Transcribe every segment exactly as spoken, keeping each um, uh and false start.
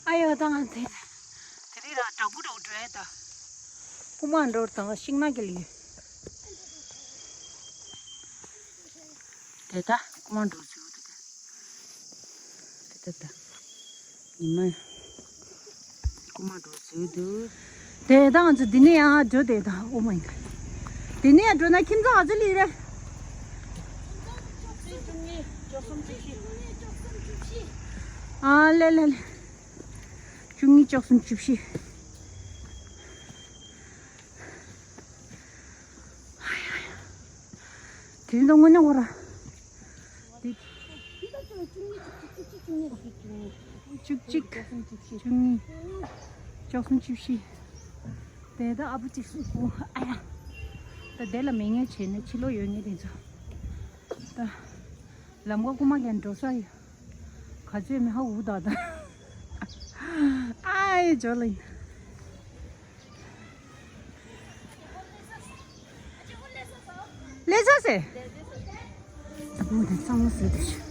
ཨ་ཡོ་ད་ང་དེ་དེ་རིང་ར་དྲག་པོ་འགྲོ་འགྲོ་ཡ་ད། རྐུ་མ་འགྲོ་དང་ཤིང་ནགས་ཀྱི་ལིའུ། དེ་ད་རྐུ་མ་འགྲོ་ཚུལ་དེ་ད། དེ་ད་ད། ཉི་མ། རྐུ་མ་འགྲོ་ཚུལ་དུ། དེ་ད་ང་ཚོ་འདི་ནས་ཡང་འགྲོ་དེ་ད། ཨོ་མའི་ག། འདི་ནས་ཡང་འགྲོ་ན་ཁྱིམ་ཚང་ག་ཚོད་ལི་རེད། ཨ་ལེ་ལེ་ལེ། བཅུ་གཉིས་བཅུ་གསུམ་བཅུ་བཞི། དེ་ད་དངོས་གནས་ཁོ་ར། འདི། བཅུ་གཅིག་བཅུ་གཉིས། བཅུ་གསུམ་བཅུ་བཞི། དེ་ད་ཨ་བུ་གཅིག་སུ་གོ་ཨ་ཡ། ད་དེ་ལ་མེད་ངེས་བྱས་ནས་ཕྱི་ལོགས་ཡོད་ངེས་དེ་ཚོ། ད། ལམ་ཀ་རྐུ་མ་གན་འགྲོ་ས་ཡོད། ག་ཚོད་མེད་ཧ་འུ་ད་ད། ཨའི་ཇོ་ལིན། ལས་ས་སེ། ཨ་བུ་དང་གཙང་མ་བཟོས་དེ་ཤི།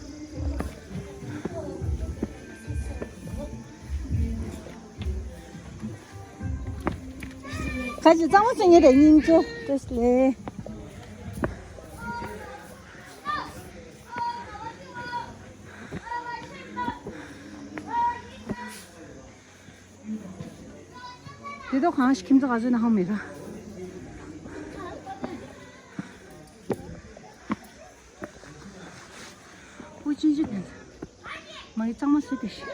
ཁ་ཅིག་གཙང་མ་བཟོས་ངེས་རེད་སྙིང་རྗེ་བཀྲ་ཤིས་བདེ་ལེགས། དེ་དག་གང་ཞིག་ཁྱིམ་ཚང་ག་ཚོད་ན་ཧང་མེད་ར། ཨུ་ཅི་ཅི་དེ་ཚོ། མ་ཡི་གཙང་མ་བཟོས་དེ་ཤི།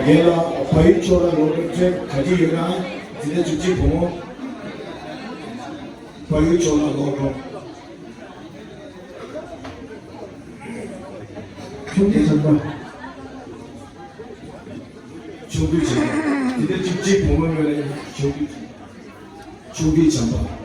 རྒན་ལགས་ཕ་ཡུལ་ཕྱོགས་ལ་ལོག་འགྲོ་ཁྲལ་ག་ཅི་ཡོད་ན་འཛིན་གྲྭ་བཅུ་གཅིག་བུ་མོ། ཕ་ཡུལ་ཕྱོགས་ལ་ལོག་འགྲོ། ཆུང་དུས་བྱམས་པ། ཆུང་དུས་བྱམས་པ། འཛིན་གྲྭ་བཅུ་གཅིག་བུ་མོ་ངོས་ནས་ཆུང་དུས་བྱམས་པ། ཆུང་དུས་བྱམས་པ།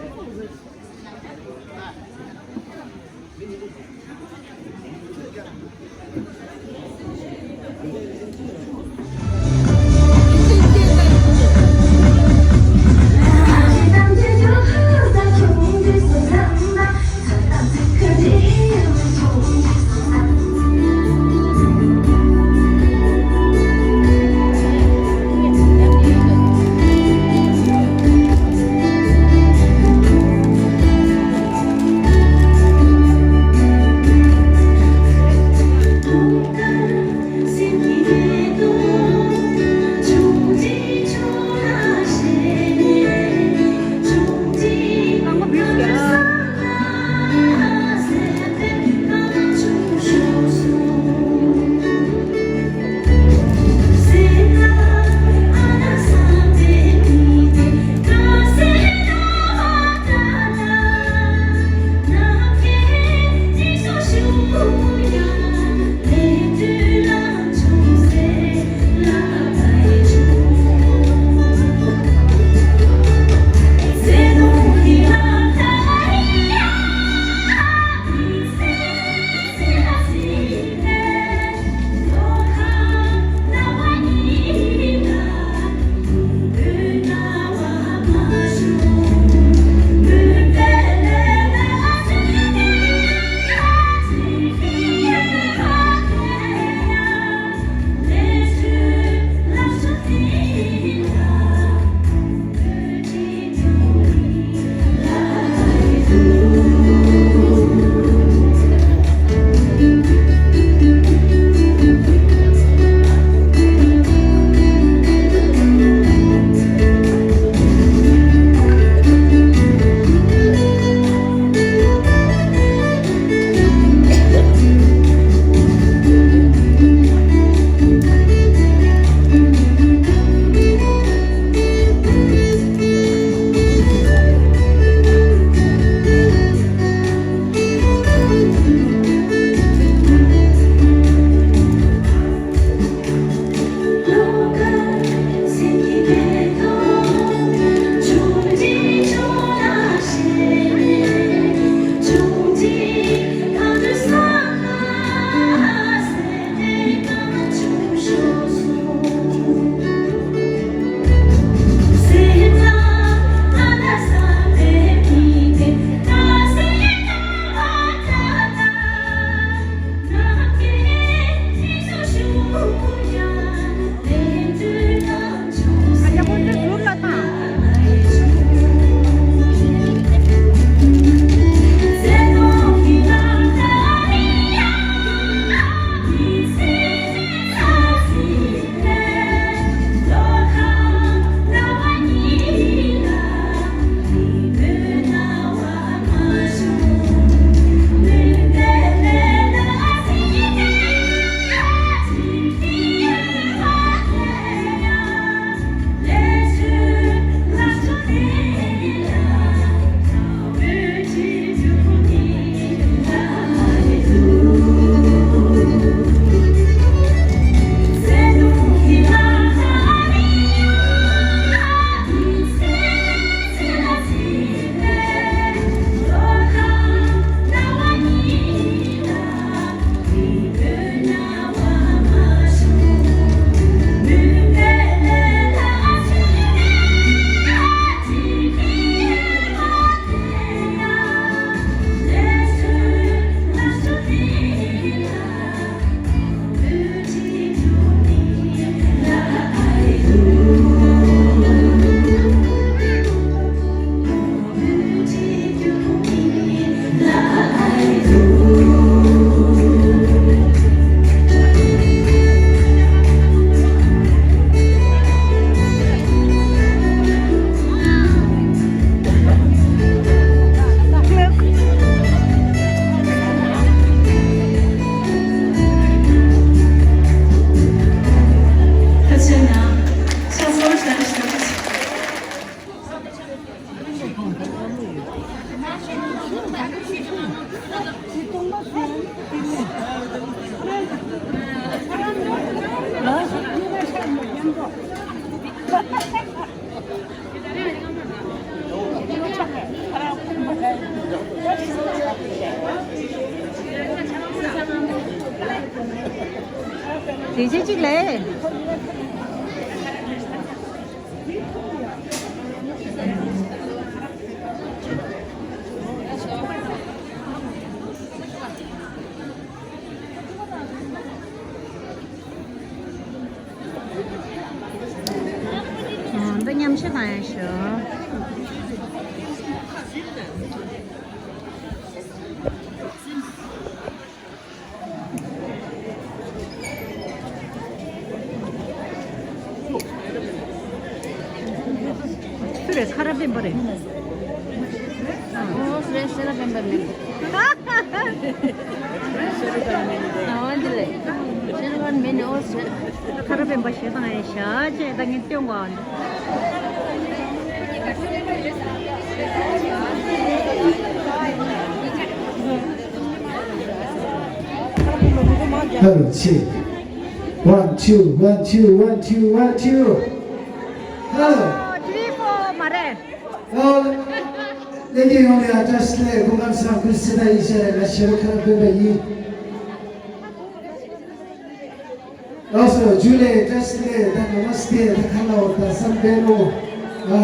ཅི་ཅིག་ལས། འདི་མཉམ་ཞུ་གང་ཡང་ཞུ། སུ་རེད། ཁ་ར་སྤེན་པ་རེད། ཨོ་སུ་རེད། ཤེས་རབ་སྤེན་པ་མིན། ཨོ་འདི་ལས། ཤེས་རབ་མིན་ཨོ་སུ་རེད། ཁ་ར་སྤེན་པ་ཞེས་དང་ཡང་ཞག་ཅེས་ད་ངས་སྟོན་གོ། Hello, check. One, two, one, two, one, two, one, two. Hello. Three, four, མ་རེད། Hello. ལས་ཀྱི་ཡོང་ལ་བཀྲ་ཤིས་བདེ་ལེགས། སྐུ་ཁམས་བཟང་། ཁུ་སི་ད་ཡིན་ཤ་རེ་ལ་ཤེར་ཁ་ར་སྤེན་པ་ཡིན། ཨོ་སོ་ཇུ་ལེ་བཀྲ་ཤིས་བདེ་ལེགས། ད་ནམ་སྟེ་ད་ཁ་ལ་འོ་ད་བསམ་པའི་ནོ། ཨ་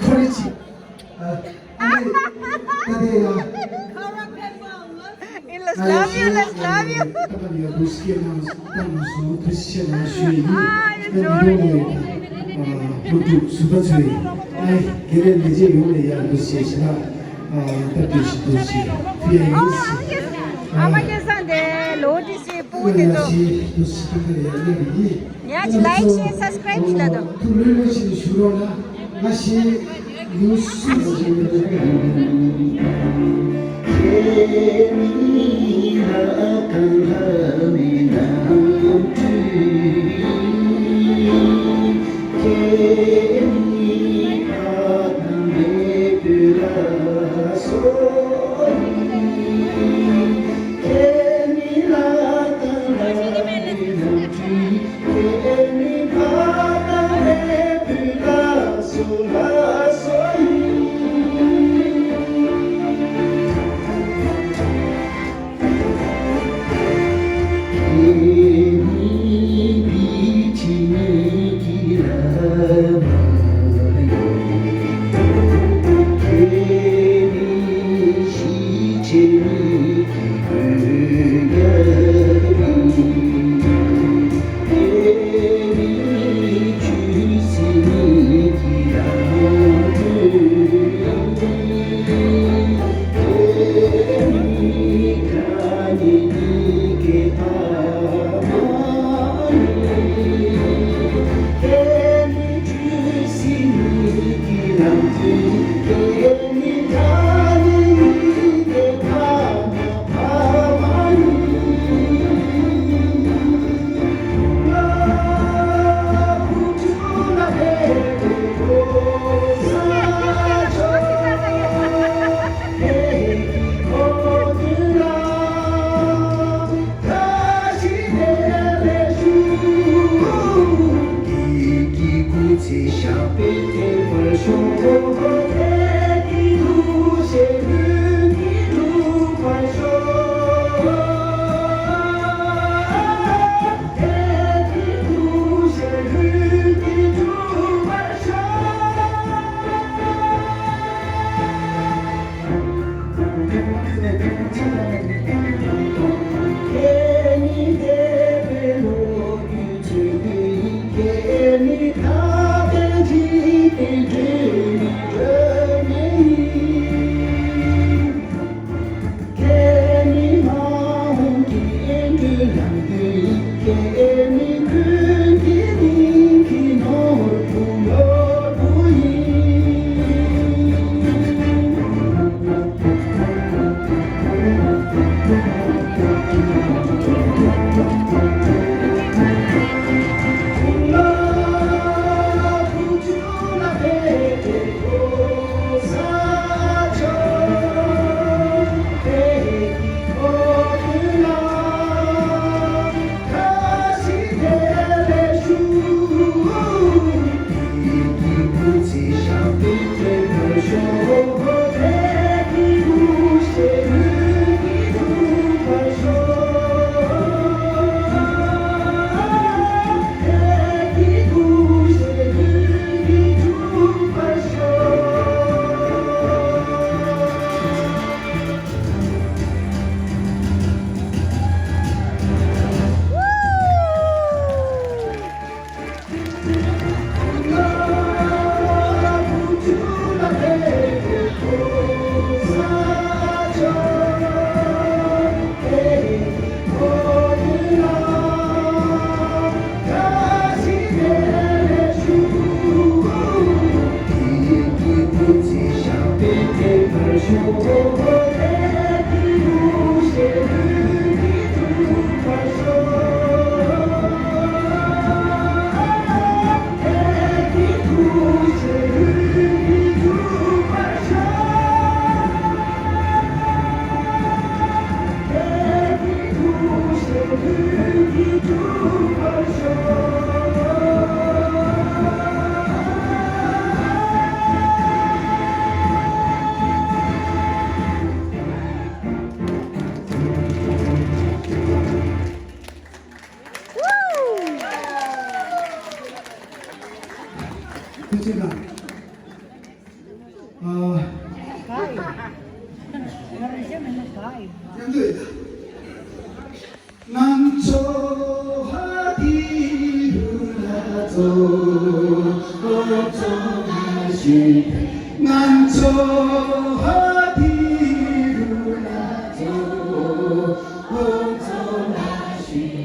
ཁོ་རེ་ཅི། ཨ་ཨ་ནི་ད་དེ་ཡ། In love you, let's love you. ད་ཡ་འདུ་ཤེས་ནང་ད་ནང་སོ་ཐུ་ཤེས་ནང་ཤོས་ཡིན། ཨ་ཡ་ཨ་ནི་ཡོང་ལེ་ཡ། ཨ་ཕུ་ཐུ་སུ་པ་ཚོས་ཨ་དགེ་ལས་ལས་བྱེད་ཡོང་ལེ་ཡ་འདུ་ཤེས་ཤ་ཨ་ད་འདུ་ཤེས་འདུ་ཤེས་ཕི་ཡ་ཡིན་ཤེས། ཨ་མ་ཁྱེད་ས་འདི་ལོ་ཏི་སི་པུ་ཏི་ཏོ། ཡ་ཅི་like share subscribe ཞིག་ལ་དོ། ཐུགས་ལུས་ལོ་ཞིག་ཞུ་རོགས་ལ་ང་ཞེས་ཡུལ་སུ་ཞིག་ལ། ཅི་དང་། ཨ། མཉམ་དུ་ཡིན། ང་ཚོ་ཧ་དི་རུ་ལ་ཚོ་ཚོ་ན་ཤི། ང་ཚོ་ཧ་དི་རུ་ལ་ཚོ་ཚོ་ན་ཤི།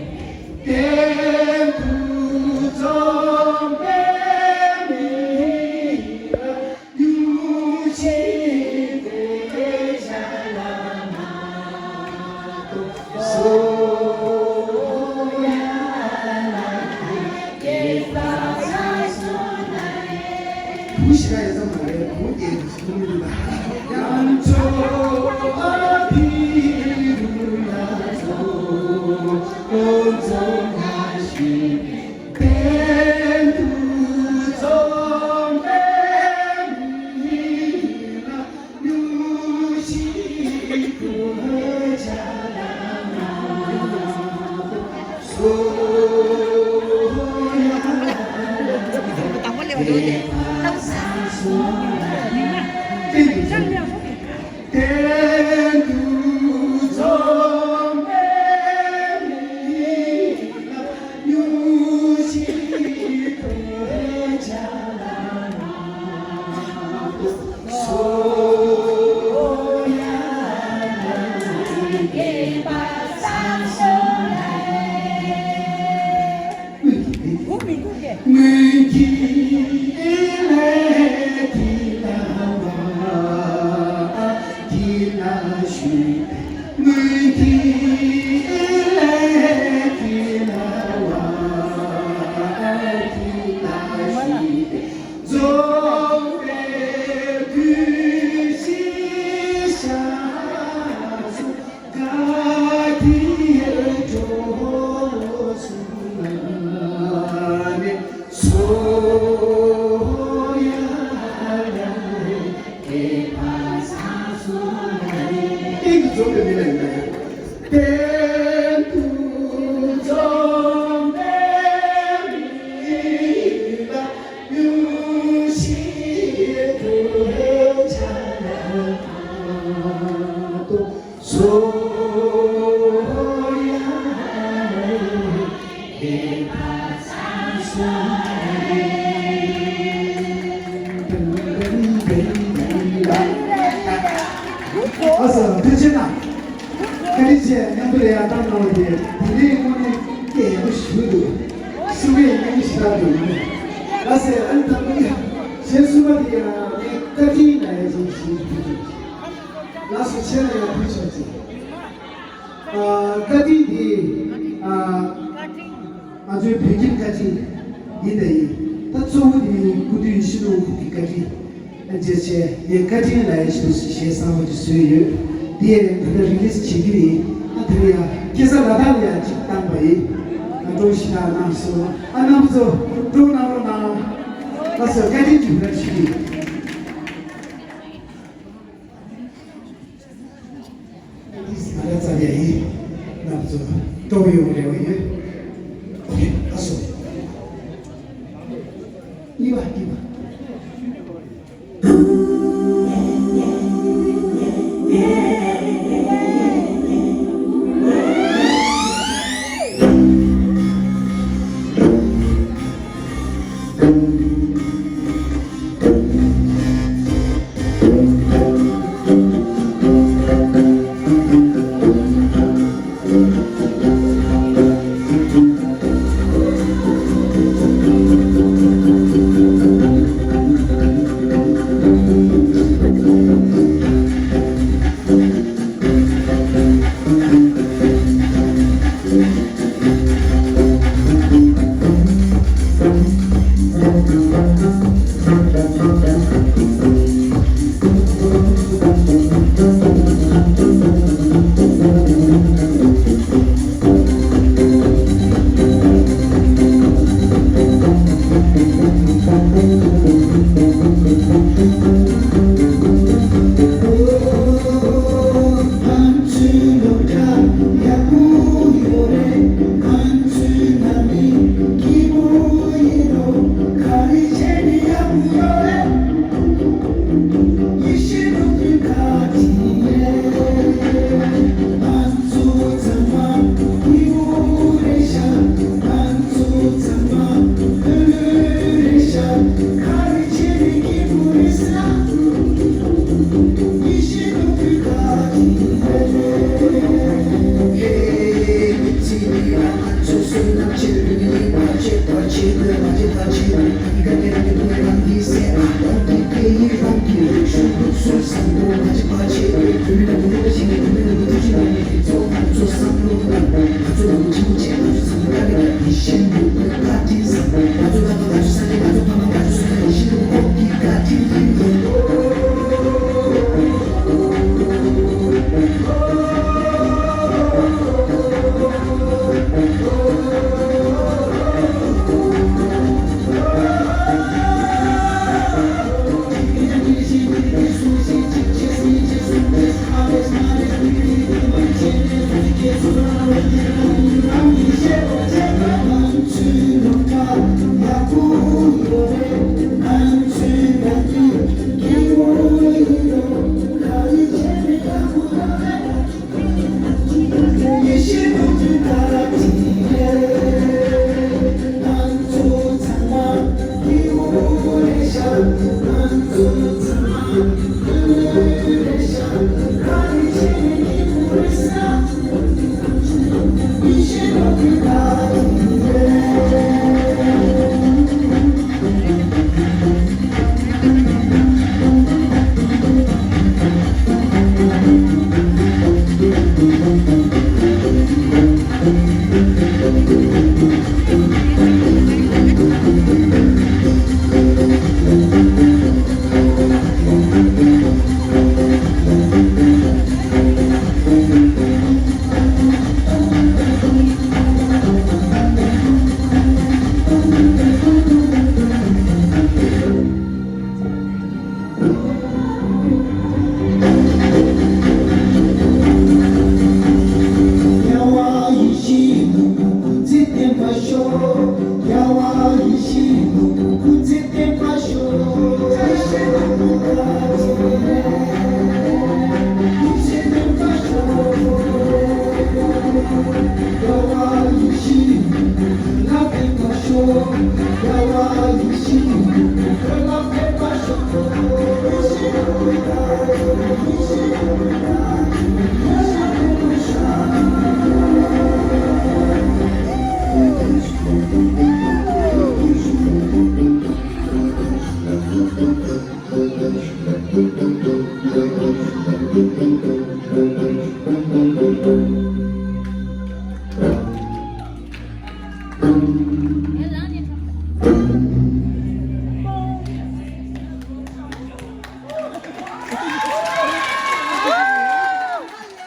ཨ་ས་ཐུགས་རྗེ་གནང་། བཀའ་དྲིན་ཆེ། མཉམ་དུ་ལས་ཡང་བཏང་གནང་བ་དེ་དེ་རིང་དངོས་གནས་སྐད་ཡག་པོ་ཞུ་འདུག་སུ་གས་སྙིང་ཞེ་དྲག་འདུག་ཨ་ས་ཨ་ནི་ད་ལྟ་ཡ་གཞན་གསུམ་པ་དེ་ཡང་ངས་བཀའ་དྲིན་ལ་ཡ་ཅིག་ཞུ་འདུག་ལགས་སོ། ཁྱེད་ལ་ཡང་ཐུགས་རྗེ་ཆེ། ཨ། བཀའ་དྲིན་འདི། ཨ། ང་ཚོའི་བོད་ཁྱིམ་བཀའ་དྲིན་ཡིན་དང་ཡིན། ད་གཙོ་བོ་འདི་སྐུ་མདུན་ཡིད་བཞིན་ནོར་བུ་གི་བཀའ་དྲིན་བྱས་བྱས་ངས་བཀའ་དྲིན་ལ་ཡ་ཞུ་ཞེས་གསང་བ་ཅིག་བཟོས་ཡོད། འདི་ཡང་ད་ལྟ་རི་ལིས་བྱེད་ཀྱི་རེད། ཨ། དེ་ལ་ཡ་སྐྱེ་ས་ལ་དྭགས་ལ་ཡ་ཅིག་བཏང་པ་ཡིན། ཨ། སྤྲོ་ཞེ་དྲག་གནང་སོང་། ཨ། རྣམ་པ་ཚོ་སྤྲོ་གནང་རོགས་གནང་། ལགས་སོ། བཀའ་དྲིན་ཅིག་ཕུལ་ཞུ་གི། ཨ་ནི་ང་ལ་རྩ་བ་ཡིན། རྣམ་པ་ཚོ་སྤྲོ་པོ་ཡོང་རེ་བ་ཡོད། ཨོ་ཁེ། ལགས་སོ། གཉིས་པ། གཉིས་པ།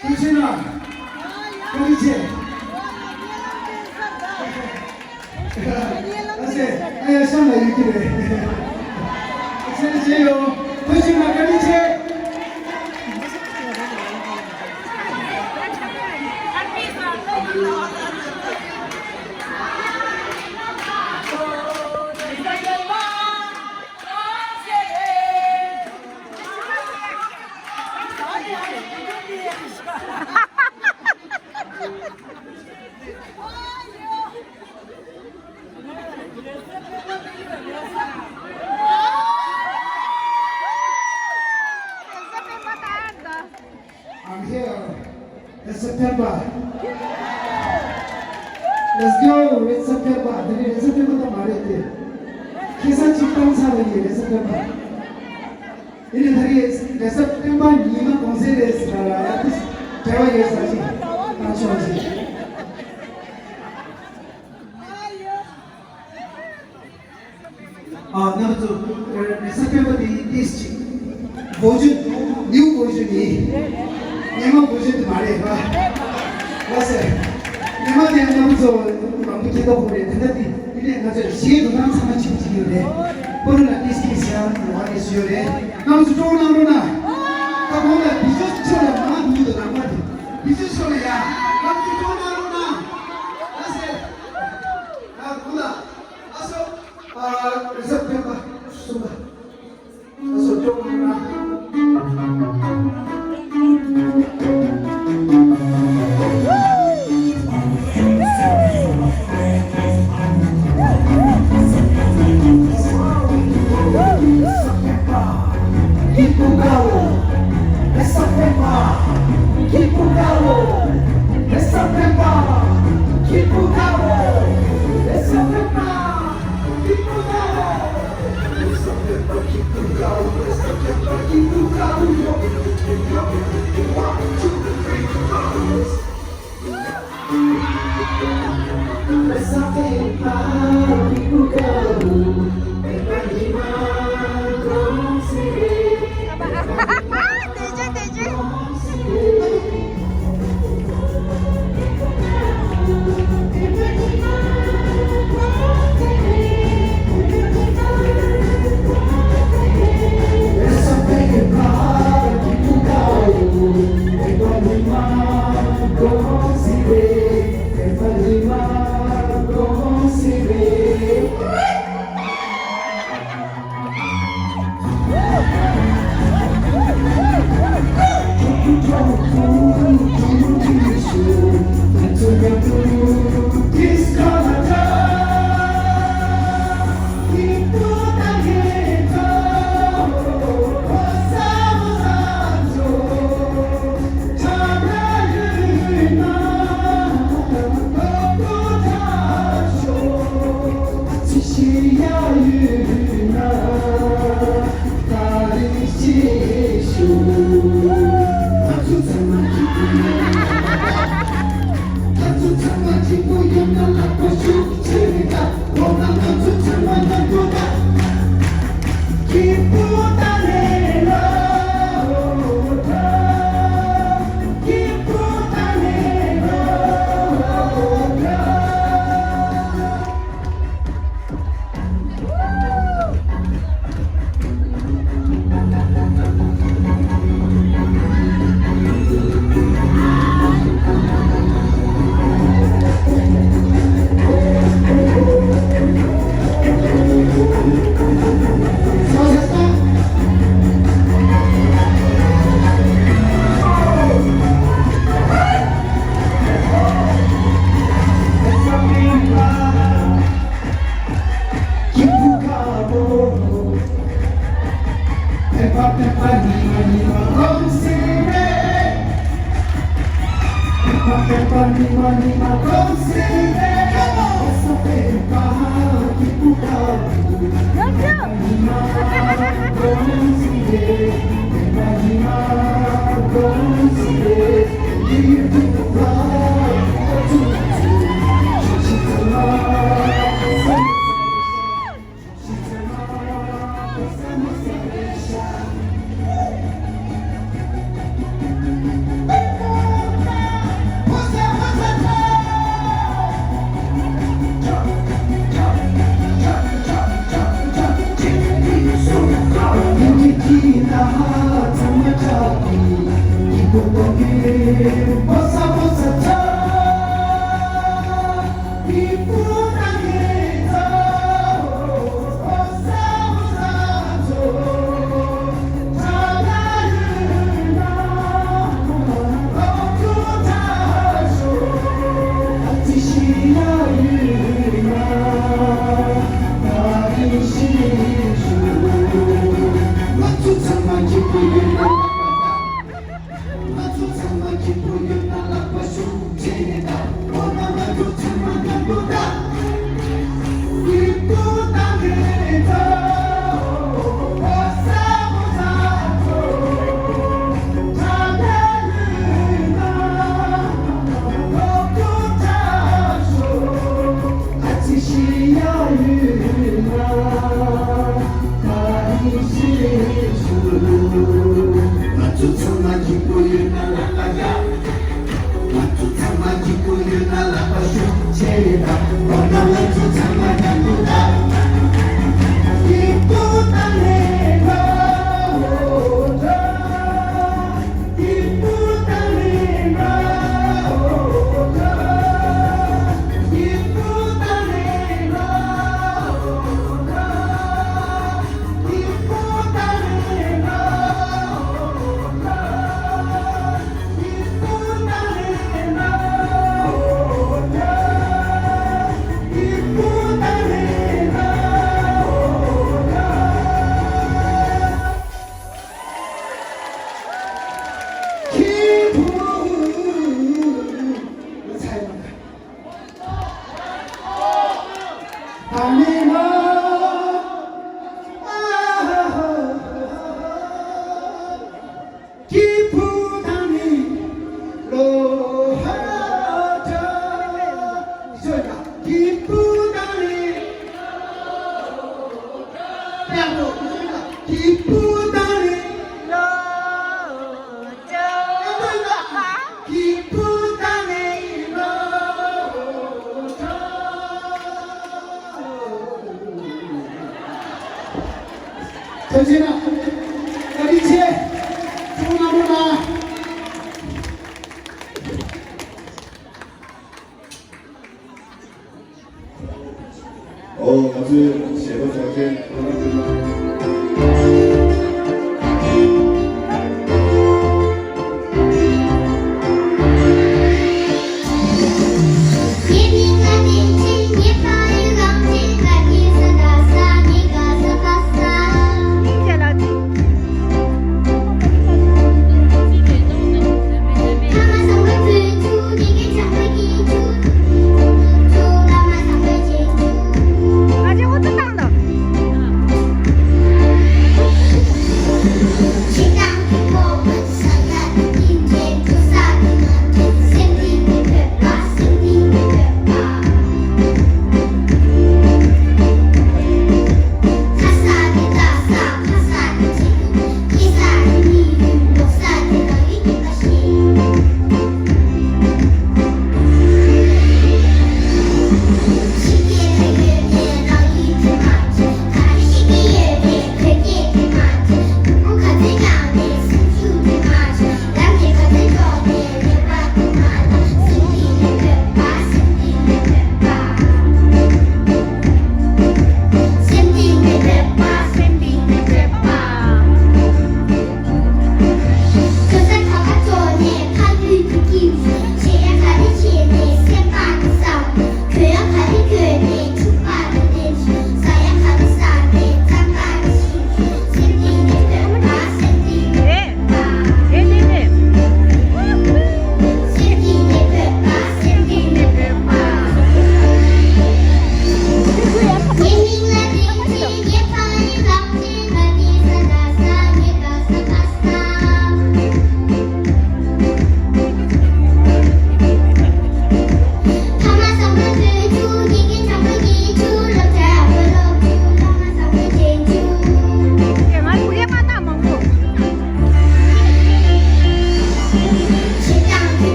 ཐུགས་རྗེ་གནང་། བཀའ་དྲིན་ཆེ། ཨ་ཙི། ཨ་ཡ་ཤང་ལ་ཡོད་ཀྱི་རེད། ཨ་ཙི་ལ་བྱས་ཡོང་། ཐུགས་རྗེ་གནང་། བཀའ་དྲིན་ཆེ། I'm here. Red September. Let's go, Red September. དེ་ནི་Red September ད་མ་རེད་དེ། ཁེ་ས་གཅིག་བཏང་ཚར་བ་ཡིན། Red September། དེ་ནི་ད་རེས་Red September ཉི་མ་གུང་སེང་རེད་ཟེར་ལ་ཡ་དེ་འབྲེལ་བ་ཡོད་ས་ཅིག་བཏང་ཆོག་ཅིག་ཨ། ང་ཚོ་Red September དེ་ཏིས་ཅིག་version, new version ཡིན། སྔོན་མ་version དེ་མ་རེད་པ། ལགས་སེ། སྔོན་མ་དེ་ང་ཚོ་མང་པོ་སྐྱེ་སྟོབས་ཕོག་རེད། ད་ལྟ་དེ་དེ་ནས་ང་ཚོ་གཞས་འགྲོ་སྟངས་ཚང་མ་གཅིག་པ་གཅིག་ཡོད་རེད། པོ་རུ་ན་ཏིས་ཏིས་ཡང་ཡོད་རེད། ང་ཚོ་སྤྲོ་གནང་རོགས་གནང་། ད་གོང་ལ་བི་ཇོ་ཆོ་ལ་མ་འདུག་ད་ནང་པ་དེ་བི་ཇོ་ཆོ་ལ་ཡ། ང་ཚོ་སྤྲོ་གནང་རོགས་གནང་། ལགས་སེ། ཡ་གོང་ལ། ཨ་སོ། ཨ། རེས་གཟའ་སྤེན་པ་གསུམ་པ། ཨ་སོ་སྤྲོ་གནང་། ཐུགས་རྗེ་གནང་། བཀའ་དྲིན་ཆེ། ཐུགས་རྗེ་གནང་། ཨོ། ང་ཚོའི་གཞས་པ་ཚོགས་ཆེན་ཐུགས་རྗེ་གནང་།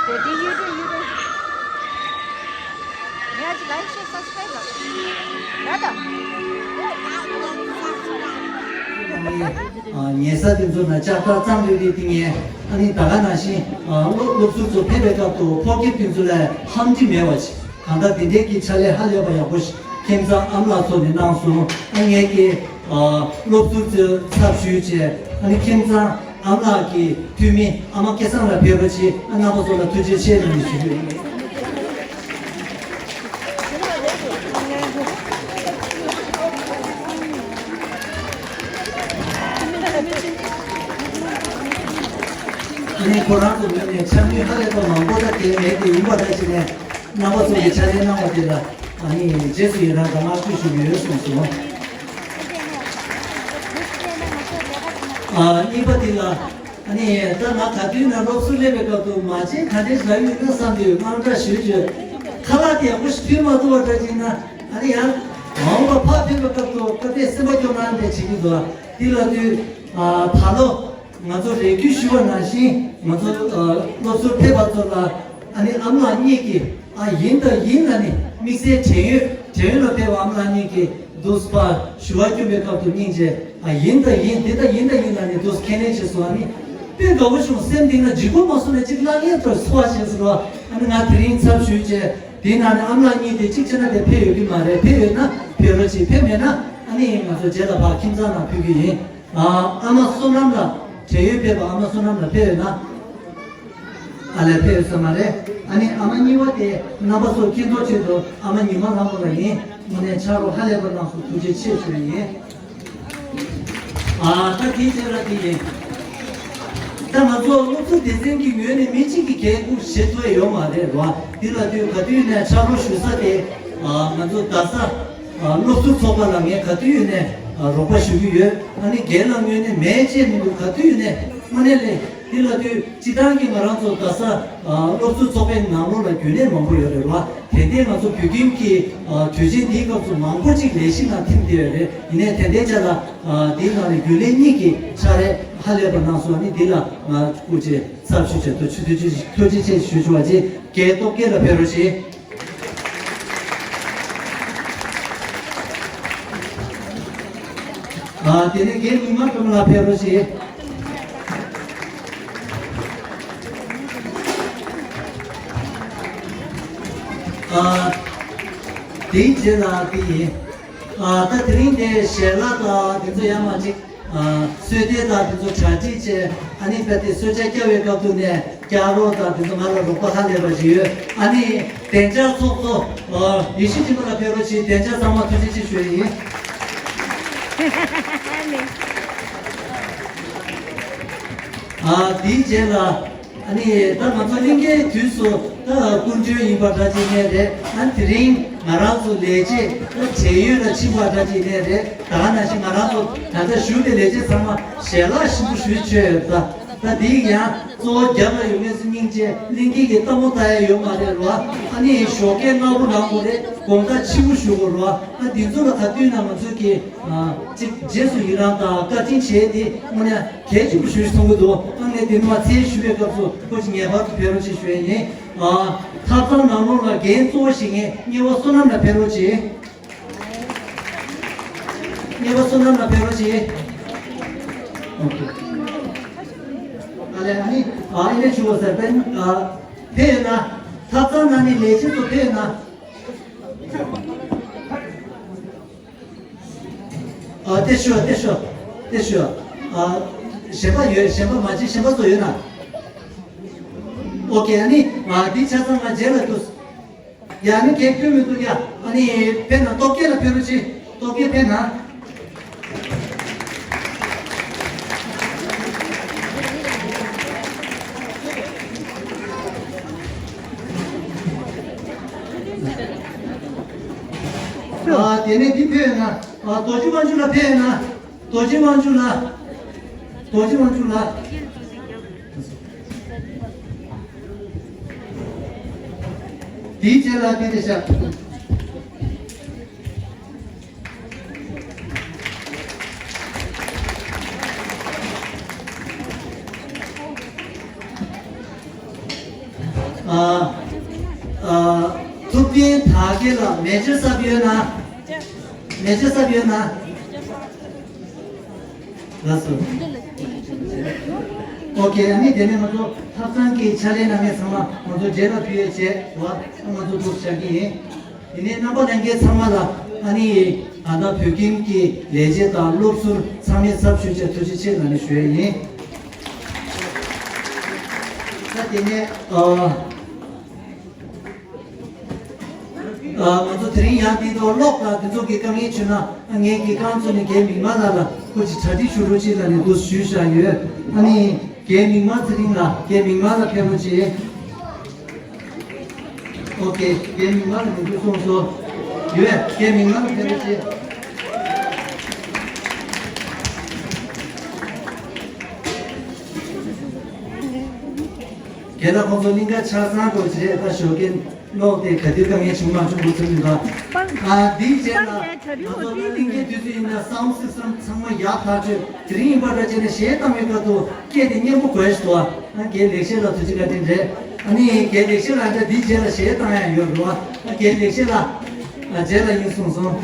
དེ་དེ་ཡོད་དེ་ཡོད་དེ། ངས་ཅིག་ལའིག་ཤེར་སབ་སི་ཁ་རའིབ་ལ། ར་ད། ཉལ་ས་དེ་ཚོ་ན་ལྕགས་ཐག་གཙང་རིལ་རིལ་དེ་ངས་ཨ་ནི་ད་ག་ནང་བཞིན་སློབ་སློབ་ཟུར་ཚོ་ཕེབས་པའི་སྐབས་སུ་ཕོ་སྐྱེས་དེ་ཚོ་ལ་ཧམ་འདྲི་མེད་པ་ཞིག་གང་ལྟར་འདི་འདྲའི་གི་ཕྱག་ལས་ཧ་ལས་པ་ཡག་པོ་ཞིག་ཁྱིམ་ཚང་ཨ་མ་ལགས་ཚོ་ནས་གནང་སོང་། ཨ་ངས་ཀྱི་སློབ་ཟུར་ཚོའི་ཚབ་ཞུས་བྱས་ཨ་ནི་ཁྱིམ་ཚང་ཨ་མ་ལགས་ཀྱི་འཐུས་མི་ཨ་མ་སྐལ་བཟང་ལགས་ཕེབས་པ་ཆེད་ཨ་རྣམ་པ་ཚོ་ལ་ཐུགས་རྗེ་ཆེ་གནང་ནས་ཞུ་རྒྱུ་ཡིན། ཨ་ནི་ཁོ་རང་ཚོ་ངོས་ནས་འཆར་དངུལ་ཧ་ལས་པ་མང་པོ་ད་དེ་མེད་དེ་ཡིན་པ་ད་ཅི་ནས་རྣམ་པ་ཚོ་གི་ཕྱག་ལས་གནང་བ་དེ་ལ་ཨ་ནི་རྗེས་སུ་ཡི་རང་དང་བསྔགས་བརྗོད་ཞུ་གི་ཡོད་གསུངས་སོང་། ཨ་གཉིས་པ་དེ་ལ་ཨ་ནི་ད་ང་ག་དུས་ན་སློབ་གསོ་སླེབས་པའི་སྐབས་དུ་མ་བྱན་ག་འདྲས་རག་ཡོད་ན་བསམ་དུས་དངངས་སྐྲག་ཞུ་རྒྱུ། ཁ་ལག་དེ་ཡག་པོ་ཞིག་ཐུག་མ་ཐུབ་པ་འདྲ་ཅིག་ན་ཨ་ནི་ཡང་མ་འོངས་པ་ཕར་ཕེབས་པའི་སྐབས་དུ་སྐབས་དེ་སེམས་པ་སྐྱོ་སྣང་འདྲ་བྱེད་ཀྱི་འདུག་དེ་ལ་དུས་ད་ལོ། ང་ཚོ་རེ་སྐུལ་ཞུ་བ་ནང་བཞིན་ང་ཚོ་སློབ་ཟུར་ཕེབས་པ་ཚོ་ལ་ཨ་ནི་ཨ་མ་ལགས་གཉིས་ཀྱིས་ཨ་ཡིན་དང་ཡིན་ལ་ནི་དམིགས་བསལ་བྲན་གཡོག་བྲན་གཡོག་ལ་ཕེབས་པ་ཨ་མ་ལགས་གཉིས་ཀྱིས་འདུག་པ་ཞུ་བ་བསྐྱོན་པའི་སྐབས་དུ་སྙིང་རྗེ་ཨ་ཡིན་དང་ཡིན་འདི་དང་ཡིན་དང་ཡིན་ལ་ནི་འདུག་ཁས་ལེན་བྱས་སོང་ཨ་ནི། དཔེ་དགའ་པོ་བྱུང་། སེམས་གཏིང་ལ་འཇིགས་པ་མ་སོང་ནས་གཅིག་གླ་རྔན་ཐོག་སོ་བ་ཞེས་ཟེར་བ། ཨ་ནི་ང་དེ་རིང་ཚབ་ཞུས་བྱས་དེའི་ནང་ནས་ཨ་མ་ལགས་གཉིས་དེ་གཅིག་བྱས་ན་དེ་ཕེབས་ཡོད་ཀྱི་མ་རེད། ཕེབས་ཡོད་ན་ཕེབས་རོགས་གྱིས། ཕེབས་མེད་ན་ཨ་ནི་ང་ཚོ་རྗེས་ལ་ཕར་ཁྱིམ་ཚང་ནང་ཕུལ་གྱི་ཡིན། ཨ་ཨ་མ་བསོད་ནམས་ལགས། བགྲེས་ཡོལ་ཕེབས་པ་ཨ་མ་བསོད་ནམས་ལགས་ཕེབས་ཡོད་ན། ཨ་ལས་ཕེབས་ཡོད་ས་མ་རེད། ཨ་ནི་ཨ་མ་གཉིས་པ་དེ་རྣམ་པ་ཚོ་མཁྱེན་རྟོགས་ཆེད་དུ་ཨ་མ་ཉི་མ་ལྷ་མོ་ལགས་ཡིན། དངོས་གནས་ཕྱག་རོགས་ཧ་ལས་པ་གནང་སོང་། ཐུགས་རྗེ་ཆེ་ཞུ་ཡ་ཡིན། ཨ་ད་དེའི་རྗེས་ལ་དེ་ཡིན། ད་ང་ཚོ་སློབ་གསོ་སྡེ་ཚན་གྱི་ངོས་ནས་མི་གཅིག་གིས་འགན་འཁུར་བཞེས་ཐུབ་ཡ་ཡོད་མ་རེད་རོ། དེ་ལ་དུས་ག་དུས་ནས་ཕྱག་རོགས་ཞུ་ས་དེ་ང་ཚོ་རྡ་ས་སློབ་ཟུར་ཚོགས་པ་ལ་ངས་ག་དུས་ཡིན་ནས་རོགས་པ་ཞུ་གི་ཡོད། ཨ་ནི་རྒན་ལགས་ངོས་ནས་མེད་ཅེས་མི་འདུག། ག་དུས་ཡིན་ནས་དངོས་གནས་ལས་དེ་ལ་དུས་སྤྱི་བཏང་གི་ང་རང་ཚོ་རྡ་ས་སློབ་ཟུར་ཚོགས་པའི་ནང་ལོགས་ལ་རྒྱུན་ལས་མང་པོ་ཡོད་རེད་རོ། དེ་འདྲའི་ང་ཚོ་བོད་ཁྱིམ་གྱི་དུས་ཆེན་འདིའི་སྐབས་སུ་མང་པོ་ཅིག་ལས་གཞི་ནང་ཐིམ་བསྡད་ཡོད་རེད། ཡིན་ནའི་དེ་འདྲའི་ཆ་ལ་འདིའི་ནང་ནས་རྒྱུན་ལས་གཉིས་ཀྱིས་ཕྱག་ལས་ཧ་ལས་པ་གནང་སོང་། ཨ་ནི་འདི་ལ་ང་སྐུ་མཁྱེན་ཚབ་ཞུས་བྱས་ཐུགས་རྗེ་ཆེ་ཞུ་ཆོག་པ་ཅིག། རྒན་སྟོབས་རྒྱལ་ལགས་ཕེབས་རོགས་གྱིས། ཨ་དེ་ནས་རྒན་མིག་དམར་སྒྲོལ་མ་ལགས་ཕེབས་རོགས་གྱིས། ཨ་དེའི་རྗེས་ལ་དེ་ཡིན། ཨ་ད་དེ་རིང་དེ་ཞལ་ལག་དང་དེ་ཚོ་ཡང་མ་གཅིག། ཨ་གསོལ་འདེབས་དང་དེ་ཚོ་གྲ་སྒྲིག་བྱས། ཨ་ནི་ད་དེ་གསོལ་ཇ་བཀྱག་པའི་སྐབས་དུ་ནས་བཀྱག་རོགས་དང་དེ་ཚོ་ང་ལ་རོགས་པ་ཧ་ལས་པ་ཞིག་ཡོད། ཨ་ནི་བདེ་འཇགས་ཚོགས་གཙོ་ཨ་ཡེ་ཤེས་སྦྱིན་པ་ལགས་ཕེབས་རོགས་གྱིས། བདེ་འཇགས་ཚང་མ་ཐུགས་རྗེ་ཆེ་ཞུ་ཡ་ཡིན། ཨ་དེའི་རྗེས་ལ་ཨ་ནི་ད་ང་ཚོ་གླིང་ཁའི་དུས་སུ་ད་སྐུ་མགྲོན་ཡིན་པ་འདྲ་ཅིག་ནས་རེད། ཨ་ནི་དེ་རིང་ང་རང་ཚོ་ལས་བྱེད་ད་བགྲེས་ཡོལ་ལ་ཕྱིན་པ་འདྲ་ཅིག་ནས་རེད། ད་ག་ནང་བཞིན་ང་རང་ཚོ་ད་ལྟ་བཞུགས་པའི་ལས་བྱེད་ཚང་མ་ཞལ་ལག་ཞིམ་པོ་ཞུ་ཆོག་ཡོད། ད་ད་འདི་ཡང་གཙོ་བོ་རྒྱབ་ལ་ཡོད་མཁན་ཚོ་སྙིང་རྗེ། གླིང་གའི་གི་ལྟད་མོ་ལྟ་ཡ་ཡོད་མ་རེད་རོ། ཨ་ནི་ཞོགས་ཀས་སྔ་པོ་ལངས་དགོས་རེད། དགོང་དག་ཕྱི་པོ་བཞུགས་དགོས་རོ། ཨ་འདི་ཚོ་ལ་ག་དུས་ན་ང་ཚོས་ཀྱི་ཨ་གཅིག་རྗེས་སུ་ཡི་རང་དང་བཀའ་དྲིན་ཆེ། དེ་དངོས་གནས་གལ་ཆེན་པོ་ཞིག་མཐོང་གི་འདུག། ཨ་ངས་དེ་ནས་མར་ཚེ་ཞུ་བའི་སྐབས་སུ་ཁོ་ཅིག་ངེས་པར་དུ་ཕེབས་རོགས་ཞེས་ཞུ་ཡ་ཡིན། ཨ་ཐབ་ཚང་ནང་ལོགས་ལ་འགན་གཙོ་བོ་ཞིག་ངས་གཉེར་བ་བསོད་ནམས་ལགས་ཕེབས་རོགས་བྱེད། གཉེར་བ་བསོད་ནམས་ལགས་ཕེབས་རོགས་བྱེད། ཨོ་ཁེ། ཨ་ལས་ཨ་ནི་ཨ་ཨི་ལེ་ཆུ་བ་ཟེར་པན་ཨ་ཕེབས་ཡོད་ན། ཐབ་ཚང་ནང་ནས་ལས་བྱེད་ཚོ་ཕེབས་ཡོད་ན། ཨ་ཏེ་ཤོ་ཏེ་ཤོ་ཏེ་ཤོ། ཨ་གཞན་པ་ཡོད། གཞན་པ་མ་བྱེད། གཞན་པ་ཚོ་ཡོད་ན། ཨོ་ཁེ། ཨ་ནི་ཨ་འདི་ཆ་ཚང་ང་རྗེས་ལ་ཐུག། ཡ་ནི་གས་ཁྱོད་མི་འདུག་ཡ། ཨ་ནི་ཕེབས་ན་སྟོབས་རྒྱལ་ལ་ཕེབས་རོགས་བྱེད། སྟོབས་རྒྱལ་ཕེབས་ན། ཨ་དེ་ནས་འདི་ཕེབས་ན། ཨ་རྡོ་རྗེ་དབང་ཕྱུག་ལགས་ཕེབས་ན། རྡོ་རྗེ་དབང་ཕྱུག་ལགས། རྡོ་རྗེ་དབང་ཕྱུག་ལགས། དེའི་རྗེས་ལ་དེ་དེ་ཤ། ཨ་ཨ་ཐུབ་བསྟན་དར་རྒྱས་ལགས། མེ་ལྕེ་གསར་པ་ཡོད་ན། མེ་ལྕེ་གསར་པ་ཡོད་ན། ལགས་སོ། ཨོ་ཁེ། ཨ་ནི་དེ་ནས་ང་ཚོ་ཐབ་ཚང་གི་ཕྱག་ལས་གནང་མཁན་ཚང་མ་ང་ཚོ་རྗེས་ལ་ཕུལ་ཡས་བྱས་བ། ང་ཚོ་འདུག་བཞག་གི་ཡིན། དེ་ནས་རྣམ་པ་ལྷན་རྒྱས་ཚང་མ་ལ་ཨ་ནི་ད་ལྟ་བོད་ཁྱིམ་གྱི་ལས་བྱེད་དང་སློབ་ཟུར་ཚང་མས་ཚབ་ཞུས་བྱས་ཐུགས་རྗེ་ཆེ་ལབ་ནས་ཞུ་ཡས་ཡིན། ད་དེ་ནས་ཨ། ང་ཚོ་དེ་རིང་ཡང་འདི་ཚོ་གློག་དང་འདི་ཚོ་གི་དཀའ་ངལ་བྱུང་ན་ངས་ཀྱི་རྐང་བཙུགས་ནས་རྒན་མིག་དམར་ལགས་ལ་ཁོ་ཅིག་གྲ་སྒྲིག་ཞུ་རོགས་བྱེད་ལབ་ནས་འདུག་ཞུས་བཞག་ཡོད། ཨ་ནི་རྒན་མིག་དམར་ཚེ་རིང་ལགས། རྒན་མིག་དམར་ལགས་ཕེབས་རོགས་བྱེད། ཨོ་ཁེ། རྒན་མིག་དམར་ལགས་མི་འདུག་གསུངས་སོང་། ཡོད། རྒན་མིག་དམར་ལགས་ཕེབས་རོགས་བྱེད། རྒན་ལགས་ཁོང་ཚོ་གླིང་ག་ཆ་ཚང་སྐོར་བྱས་ད་ཞོགས་ཀས། ཀློག་དེ་ག་དུས་དཀའ་ངལ་བྱུང་མ་བྱུང་འགོ་ཚུགས་མི་འདུག། ཨ་འདིའི་རྗེས་ལ་ང་ཚོ་ནི་གླིང་གའི་དུས་ཚོད་ཡིན་ན་སའུན་སིས་ཊམ་ཚང་མ་ཡག་ཐག་ཆོད། དེ་རིང་ཡིན་པ་འདྲ་བྱས་ནས་གཞས་བཏང་བའི་སྐབས་སུ་སྐད་དེ་སྙན་པོ་དགོས་ཤིག་འདུག། ཨ་རྒན་ལེགས་བཤད་ལགས་ཐུགས་རྗེ་བཀའ་དྲིན་རེད། ཨ་ནི་རྒན་ལེགས་བཤད་ལགས་འདྲ་འདིའི་རྗེས་ལ་གཞས་བཏང་ཡག་ཡོད་འདུག། ཨ་རྒན་ལེགས་བཤད་ལགས། ཨ་རྗེས་ལ་ཡིན་གསུངས་སོང་།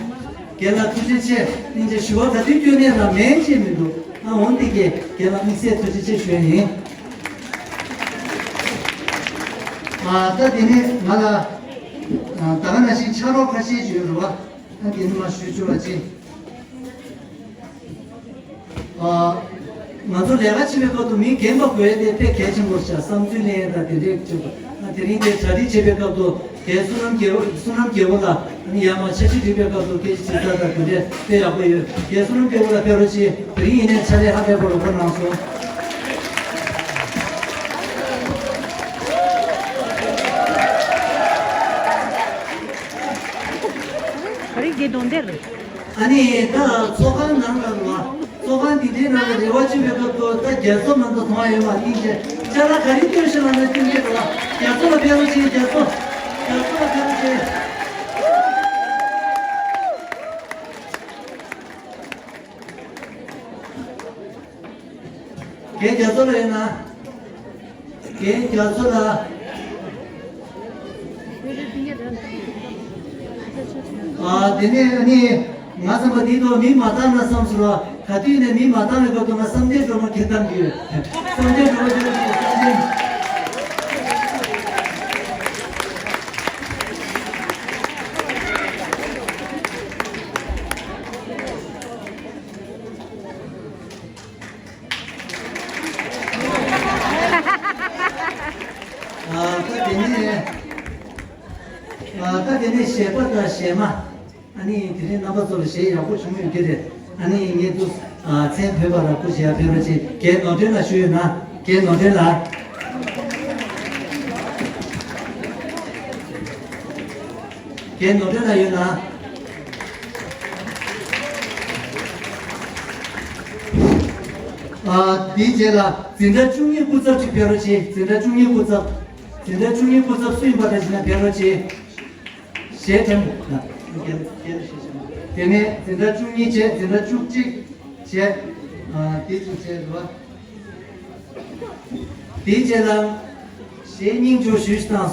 རྒན་ལགས་ཐུགས་རྗེ་ཆེ། སྙིང་རྗེ། ཞུ་བ་ག་དུས་སྐྱོན་ནས་ལ་མེད་ཅེས་མི་འདུག། ང་འོང་དེ་གས་རྒན་ལགས་དམིགས་བསལ་ཐུགས་རྗེ་ཆེ་ཞུ་ཡ་ཡིན། ཨ་ད་དེ་ནས་ང་ལ་ཨ་ད་ག་ནང་བཞིན་ཕྱག་རོགས་ཁ་ཤས་ཞུ་རུ་བ། ཨ་དེ་ནི་མ་ཞུ་ཆོག་པ་ཅི། ཨ་ང་ཚོ་ལས་ཀ་བྱེད་པའི་སྐབས་དུ་མི་རྒན་པ་དགོས་ཡ་དེ་དཔེ་གལ་ཆེན་པོ་ཤ། བསམ་ཚུལ་ལེན་ཡ་དང་དེ་འདྲས་བྱེད་པ། ཨ་དེ་རིང་དེ་གྲ་སྒྲིག་བྱེད་པའི་སྐབས་དུ་རྒན་བསོད་ནམས་རྒྱལ་པོ་བསོད་ནམས་རྒྱལ་པོ་ལ་ཨ་ནི་ཡར་མར་འཆར་གཞི་སྒྲིག་པའི་སྐབས་དུ་སྐད་ཆ་དྲིས་ས་དང་དེ་འདྲས་དཔེ་ཡག་པོ་ཡོད། རྒན་བསོད་ནམས་རྒྱལ་པོ་ལ་ཕེབས་རོགས་བྱེད། དེ་རིང་ཡིན་ནའི་ཕྱག་ལས་ཧ་ལས་པོ་རོགས་པ་གནང་སོང་། ག་རེ་དགེ་སྒྲུང་དེར། ཨ་ནི་ད་ཚོགས་ཁང་ནང་ལ་རུ་བ། ཚོགས་ཁང་འདི་འདྲའི་ནང་ལ་རེ་བ་བྱེད་པའི་སྐབས་སུ་ད་རྒྱ་མཚོ་མང་དུ་མཐོང་བ་ཡོད་མ་ཡིན་ཏེ། ཅ་ལག་ག་རེ་སྟོན་ཤེས་ལ་ན་སྟོན་གྱི་རུ་བ། རྒྱ་མཚོ་ལ་ཕེབས་རོགས་བྱེད། རྒྱ་མཚོ། རྒྱ་མཚོ་ལ་ཕེབས་རོགས་བྱེད། རྒན་རྒྱ་མཚོ་ལ་ཡོད་ན། རྒན་རྒྱ་མཚོ་ལ། ཨ་དེ་ནས་ཨ་ནི་ང་བསམ་པ་འདི་དུ་མི་མ་བཏང་ན་བསམ་སོང་ར། ག་དུས་ནས་མི་མ་བཏང་བའི་སྐབས་དུ་ང་བསམ་གཏན་སྒྲོལ་མ་ཁྱེད་བཏང་གི་ཡོད། བསམ་གཏན་སྒྲོལ་མ་ཁྱེད་བཏང་གི་ཡོད། བསམ་གཏན། ཨ་ད་དེ་ནས་ཨ་ད་དེ་ནས་གཞས་པ་དང་གཞས་མ། ཨ་ནི་དེ་རིང་རྣམ་པ་ཚོ་ལ་གཞས་ཡག་པོ་བྱུང་ཡོད་ཀྱི་རེད། ཨ་ནི་ངས་འདུག་ཨ་མཚན་བོད་པ་ལ་སྐུ་ཞབས་ཕེབས་རོགས་བྱེད། རྒན་ནོར་སྒྲོན་ལགས་ཞུ་ཡོད་ན། རྒན་ནོར་སྒྲོན་ལགས། རྒན་ནོར་སྒྲོན་ལགས་ཡོད་ན། ཨ་དེའི་རྗེས་ལ་འཛིན་གྲྭ་བཅུ་གཉིས་སྐུ་ཚབ་ཅིག་ཕེབས་རོགས་བྱེད། འཛིན་གྲྭ་བཅུ་གཉིས་སྐུ་ཚབ། འཛིན་གྲྭ་བཅུ་གཉིས་སྐུ་ཚབ་སུ་ཡིན་པ་འདྲ་ཞིག་ན་ཕེབས་རོགས་བྱེད། གཞས་ཕྲན་བུ་ན། དེ་ནས་འཛིན་གྲྭ་བཅུ་གཉིས་བྱས། འཛིན་གྲྭ་བཅུ་གཅིག་བྱས། ཨ་དེ་ཚོ་བྱས་རེད་བ། དེའི་རྗེས་ལ་གཞས་སྙིང་བཅུག་ཞུས་དང་།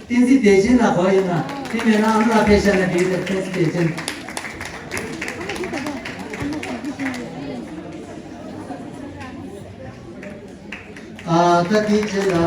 བསྟན་འཛིན་བདེ་ཆེན་ལགས་གོ་ཡོད་ན། དེ་མེད་ན་ཨ་མ་ལགས་ཕེབས་ཤག་ན་འགྲིག་རེད། བསྟན་འཛིན་བདེ་ཆེན། ཨ་ད་དེའི་རྗེས་ལ། ཨ།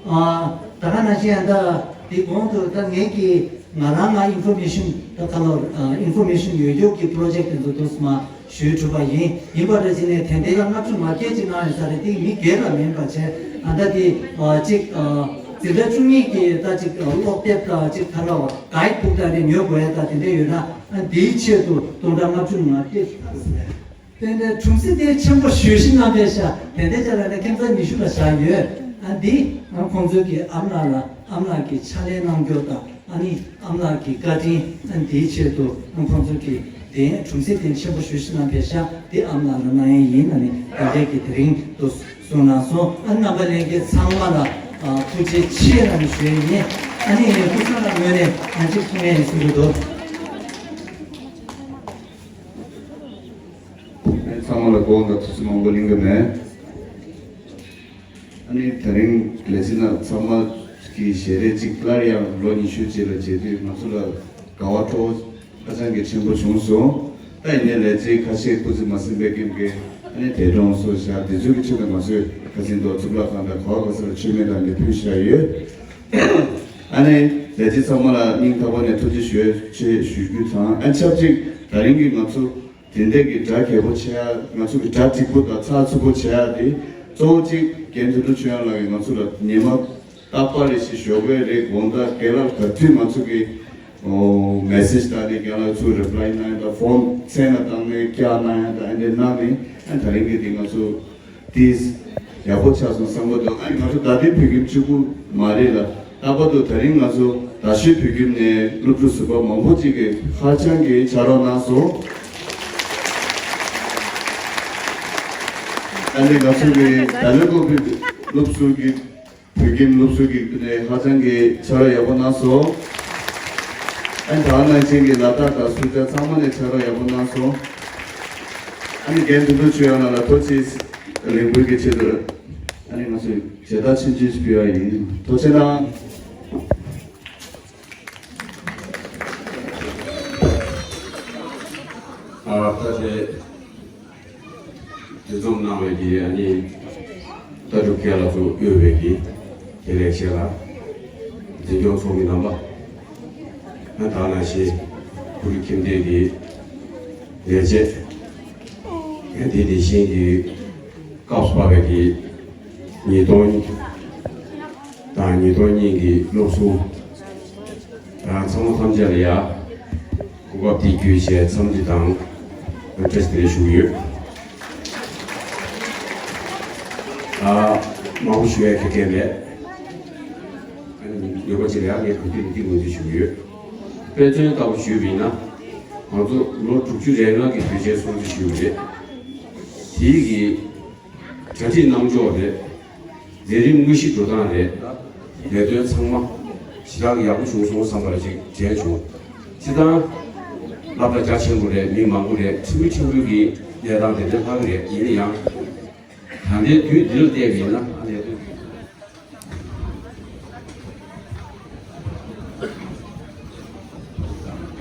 ཨ། ད་ག་ནང་བཞིན་ཡང་ད་དེ་གོང་དུ་ད་ངེད་ཀྱི་ང་རང་ང་ཨིན་ཕོར་མེ་ཤིན་ད་ག་ལོར་ཨིན་ཕོར་མེ་ཤིན་ཡོད་རྒྱུ་གི་པོ་རོ་ཇེག་དེ་ཚོ་དུས་མ་ཞུས་གྲུབ་པ་ཡིན། ཡིན་པ་འདྲ་ཅིག་ནས་དེ་འདྲའི་ལ་ལྔ་བཅུ་ང་བརྒྱད་ཅིག་གནང་ཡོད་ས་རེད། དེ་མི་སྒེར་ལ་མིན་པ་བྱས། ཨ་ད་དེ་ཨ་གཅིག་ཨ་འཛིན་གྲྭ་བཅུ་གཉིས་ཀྱི་ད་གཅིག་ཨ་སློབ་དེབ་དང་གཅིག་ད་ལ་བ་གའིད་བུག་དང་དེ་ཉོ་དགོས་ཡ་ད་དེ་འདྲ་ཡོད་ན། ཨ་དེའི་ཆེད་དུ་སྟོང་ཕྲག་ལྔ་བཅུ་ང་བརྒྱད་ཅིག་གནང་ཟེར། དེ་འདྲའི་གྲུང་སེ་དེ་ཆེན་པོ་ཞུ་ཞིག་གནང་པའི་ཤ་དེ་འདྲའི་ཅ་ལག་ནས་ཁྱིམ་ཚང་ཉི་ཤུ་ལ་བཞག་ཡོད། ཨ་འདི་ང་ཁོང་ཚོའི་གི་ཨ་མ་ལགས་ལ་ཨ་མ་ལགས་ཀྱི་ཕྱག་ལས་གནང་རྒྱུ་དང་། ཨ་ནི་ཨ་མ་ལགས་ཀྱི་བཀའ་དྲིན། ཨ་འདིའི་ཆེད་དུ་ཨ་ཁོང་ཚོ་གི་དེ་གྲུང་སེ་དེ་ཆེན་པོ་ཞུ་ཞིག་གནང་པའི་ཤ་དེ་ཨ་མ་ལགས་ལ་གནང་ཡས་ཡིན། ཨ་ནི་དེ་འདྲའི་གི་དེ་རིང་དུ་གསུངས་གནང་སོང་། ཨ་རྣམ་པ་ལྷན་རྒྱས་ཚང་མ་ལ་ཨ་ཐུགས་རྗེ་ཆེ་ལབ་ནས་ཞུ་ཡས་ཡིན། ཨ་ནི་སྐུ་ཚང་ལ་ངོས་ནས་ཡང་གཅིག་གསུང་ཡས་ཡིན་གསུང་གི་འདུག་ཚང་མ་ལ་དགོངས་དག་ཐུགས་རྗེ་མང་པོ་གླེང་གི་མེད། ཨ་ནི་དེ་རིང་ལས་བྱེད་ནང་ཚང་མ་གི་ཞལ་རས་གཅིག་སླར་ཡང་ལོ་ཉི་ཤུ་རྗེས་ལ་མཇལ་དུས་ང་ཚོ་ལ་དགའ་བ་སྤྲོ་བ་ཧ་ཅང་གི་ཆེན་པོ་བྱུང་སོང་། ད་ཡིན་ནའི་ལས་བྱེད་ཁ་ཤས་སྐུ་ཚེ་མ་ཟིན་པའི་རྐྱེན་གྱིས་ཨ་ནི་འདས་གྲོངས་སོགས་བཞག་དེ་ཚོའི་གི་ཆེད་དུ་ང་ཚོས་ཁ་སང་ཐོག་གཙུག་ལག་ཁང་དང་ག་བ་ག་ས་ལ་མཆོད་མེ་དང་འདི་ཕུལ་བཞག་ཡོད། ཨ་ནི་ལས་བྱེད་ཚང་མ་ལ་སྙིང་ཐག་པ་ནས་ཐུགས་རྗེ་ཆེ་ཞུ་རྒྱུ་དང་། ཨ་ཆབས་ཅིག་ད་རིང་གི་ང་ཚོ་དེ་འདྲ་གི་གྲ་རྒྱས་པོ་བྱེད་ཡ། ང་ཚོ་གི་གྲ་འགྲིག་པོ་དང་ཚགས་ཚུད་པོ་བྱེད་ཡ་དེ་གཙོ་བོ་གཅིག་རྒན་དོན་གྲུབ་ཆོས་དབྱངས་ལགས་ཀྱིས་ང་ཚོ་ལ་ཉི་མ་རྟག་པར་རེ་ཞིག་ཞོགས་པའི་རེ་དགོང་དག་རྒན་ལགས་ག་དུས་ང་ཚོ་གི་ཨོ་མེ་སེ་ཇི་བཏང་ནས་རྒན་ལགས་ཚུར་རི་པ་ལའི་གནང་ཡ་དང་། ཕོན་མཚན་ལ་བཏང་ནས་བསྐྱར་གནང་ཡ་དང་། ཨ་འདྲ་གནང་ནས། ཨ་ད་རིང་གི་དེ་ང་ཚོ་དེས་ཡག་པོ་ཆགས་སོང་བསམ་གི་འདུག་ཨ་ནི་ང་ཚོ་ད་ལྟའི་བོད་ཁྱིམ་གཅིག་པུ་མ་རེད་ལ། ལྷག་པར་དུ་ད་རིང་ང་ཚོ་རྡ་ཤོད་བོད་ཁྱིམ་ནས་སློབ་ཕྲུག་ཟུར་པ་མང་པོ་ཅིག་གིས་ཧ་ཅང་གི་ཕྱག་རོགས་གནང་སོང་། ཨ་ནི་ང་ཚོ་གི་ད་ལོའི་ཀོ་པི་སློབ་ཟུར་གྱི་བོད་ཁྱིམ་སློབ་ཟུར་གྱི་ནས་ཧ་ཅང་གི་ཕྱག་རོགས་ཡག་པོ་གནང་སོང་། ད་ནང་བཞིན་གྱི་ལ་དྭགས་དང་སུམ་བརྒྱ་ཚང་མ་ནས་ཕྱག་རོགས་ཡག་པོ་གནང་སོང་། ཨ་ནི་རྒན་དོན་གྲུབ་ཆོས་དབྱངས་ལགས་ལ་ཐུགས་རྗེ་ཆེ། རིང་པོའི་གི་ཆེད་དུ་ཨ་ནི་ང་ཚོས་མཇལ་དར་ཆུང་ཆུང་ཞིག་ཕུལ་བ་ཡིན། ཐུགས་རྗེ་གནང་། ཨ་ད་དེ། འདུ་འཛོམས་གནང་བའི་གི་ཨ་ནི་ལྟ་གྲུབ་མཁན་ལ་ཚོ་དབུས་པའི་གི་དགེ་ལས་བྱེད་ལ་འཛིན་སྐྱོང་ཚོགས་མི་རྣམ་པ། ཨ་ད་ནང་བཞིན་ཕུར་ཁྱིམ་སྡེ་གི་ལས་བྱེད། ཨ་དེ་དེ་བཞིན་གྱི་སྐབས་སུ་བབས་པའི་གི་ཉིས་སྟོང་དང་ཉིས་སྟོང་གཉིས་ཀྱི་སློབ་ཟུར་ཚང་མ་ཐམས་ཅད་ལ་ཡ། གོ་སྐབས་འདི་བརྒྱུད་བྱས་འཚམས་འདྲི་དང་བཀྲ་ཤིས་བདེ་ལེགས་ཞུ་གི་ཡོད། ཨ་མང་པོ་ཞུ་ཡ་གལ་ཆེན་མེད། ཨ་ནི་ཡོད་པ་ཅིག་ལ་ཡང་ངས་གོ་སྐབས་འདི་ངོས་འཛིན་ཞུ་གི་ཡོད། དཔེ་མཚོན་ལྟ་བུ་ཞུས་པ་ཡིན་ན། ང་ཚོ་ལོ་དྲུག་ཅུ་རེ་ལྔ་གི་དུས་ཆེན་སྲུང་བརྩི་ཞུས་པ་རེད། དེའི་གི་གྲ་སྒྲིག་གནང་ཕྱོགས་རེད། ལས་རིམ་དངོས་གཞི་འགྲོ་སྟངས་རེད། ལས་དོན་ཚང་མ་ཞེ་དྲག་ཡག་པོ་བྱུང་སོང་བསམ་པ་ཞིག་དྲན་བྱུང་། སྤྱིར་བཏང་སློབ་གྲྭ་རྒྱ་ཆེན་པོ་རེད། མི་མང་པོ་རེད། ཁྲིམས་མི་ཁྲིམས་དཔོན་གྱི་གནས་སྟངས་དེ་འདྲ་ལྷག་གི་རེད། ཡིན་ན་ཡང་ད་ལྟའི་དུས་འདིར་བལྟས་པ་ཡིན་ན་ཨ་ལས་དོན།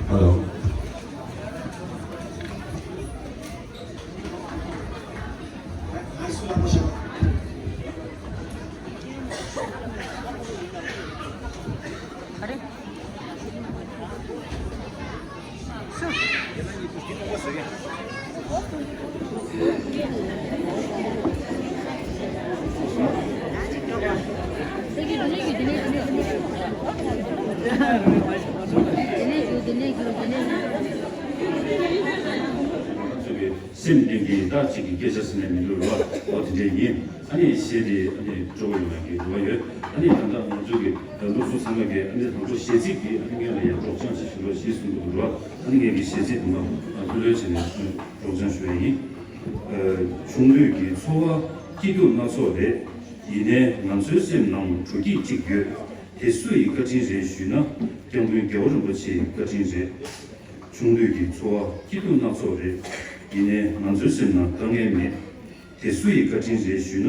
ཧ་ལོ། སེམས་གཏིང་གི་བདག་ཅིག་གི་སྐད་ཆ་ཟེར་ནས་མི་འདུག་ར། འོ་དེ་འདྲ་ཡིན། ཨ་ནི་གཞས་དེ་ཨ་ནི་སྤྲོ་པོ་ཡོང་ཡག་གི་རེ་བ་ཡོད། ཨ་ནི་ད་ལྟ་ང་ཚོ་གི་སློབ་ཟུར་ཚང་མ་གིས་ཨ་ནི་རང་ཚོ་གཞས་ཚིག་གི་ཨ་ནི་སྔོན་ལ་ཡར་སྒྲོག་སྦྱང་ཞིག་ཞུ་རོགས་ཞེས་གསུངས་འདུག་ར། ཨ་ནི་ངས་ཀྱི་གཞས་ཚིག་དུ་མ་ལྷོད་ལྷོད་བྱས་ནས་སྒྲོག་སྦྱང་ཞུ་ཡ་ཡིན། ཆུང་དུས་ཀྱི་འཚོ་བ་སྐྱིད་སྡུག་སྣ་ཚོགས་རེད། ཡིན་ནའི་ང་ཚོའི་སེམས་ནང་དྲོ་སྐྱིད་ཅིག་ཡོད། དེ་སུ་ཡི་བཀའ་དྲིན་རེད་ཞུས་ན། སྐྱབས་མགོན་རྒྱལ་བ་རིན་པོ་ཆེའི་བཀའ་དྲིན་རེད། ཆུང་དུས་ཀྱི་འཚོ་བ་སྐྱིད་སྡུག་སྣ་ཚོགས་རེད། ཡིན་ནའི་ང་ཚོའི་སེམས་ནང་དཀའ་ངལ་མེད། དེ་སུ་ཡི་བཀའ་དྲིན་རེད་ཞུས་ན།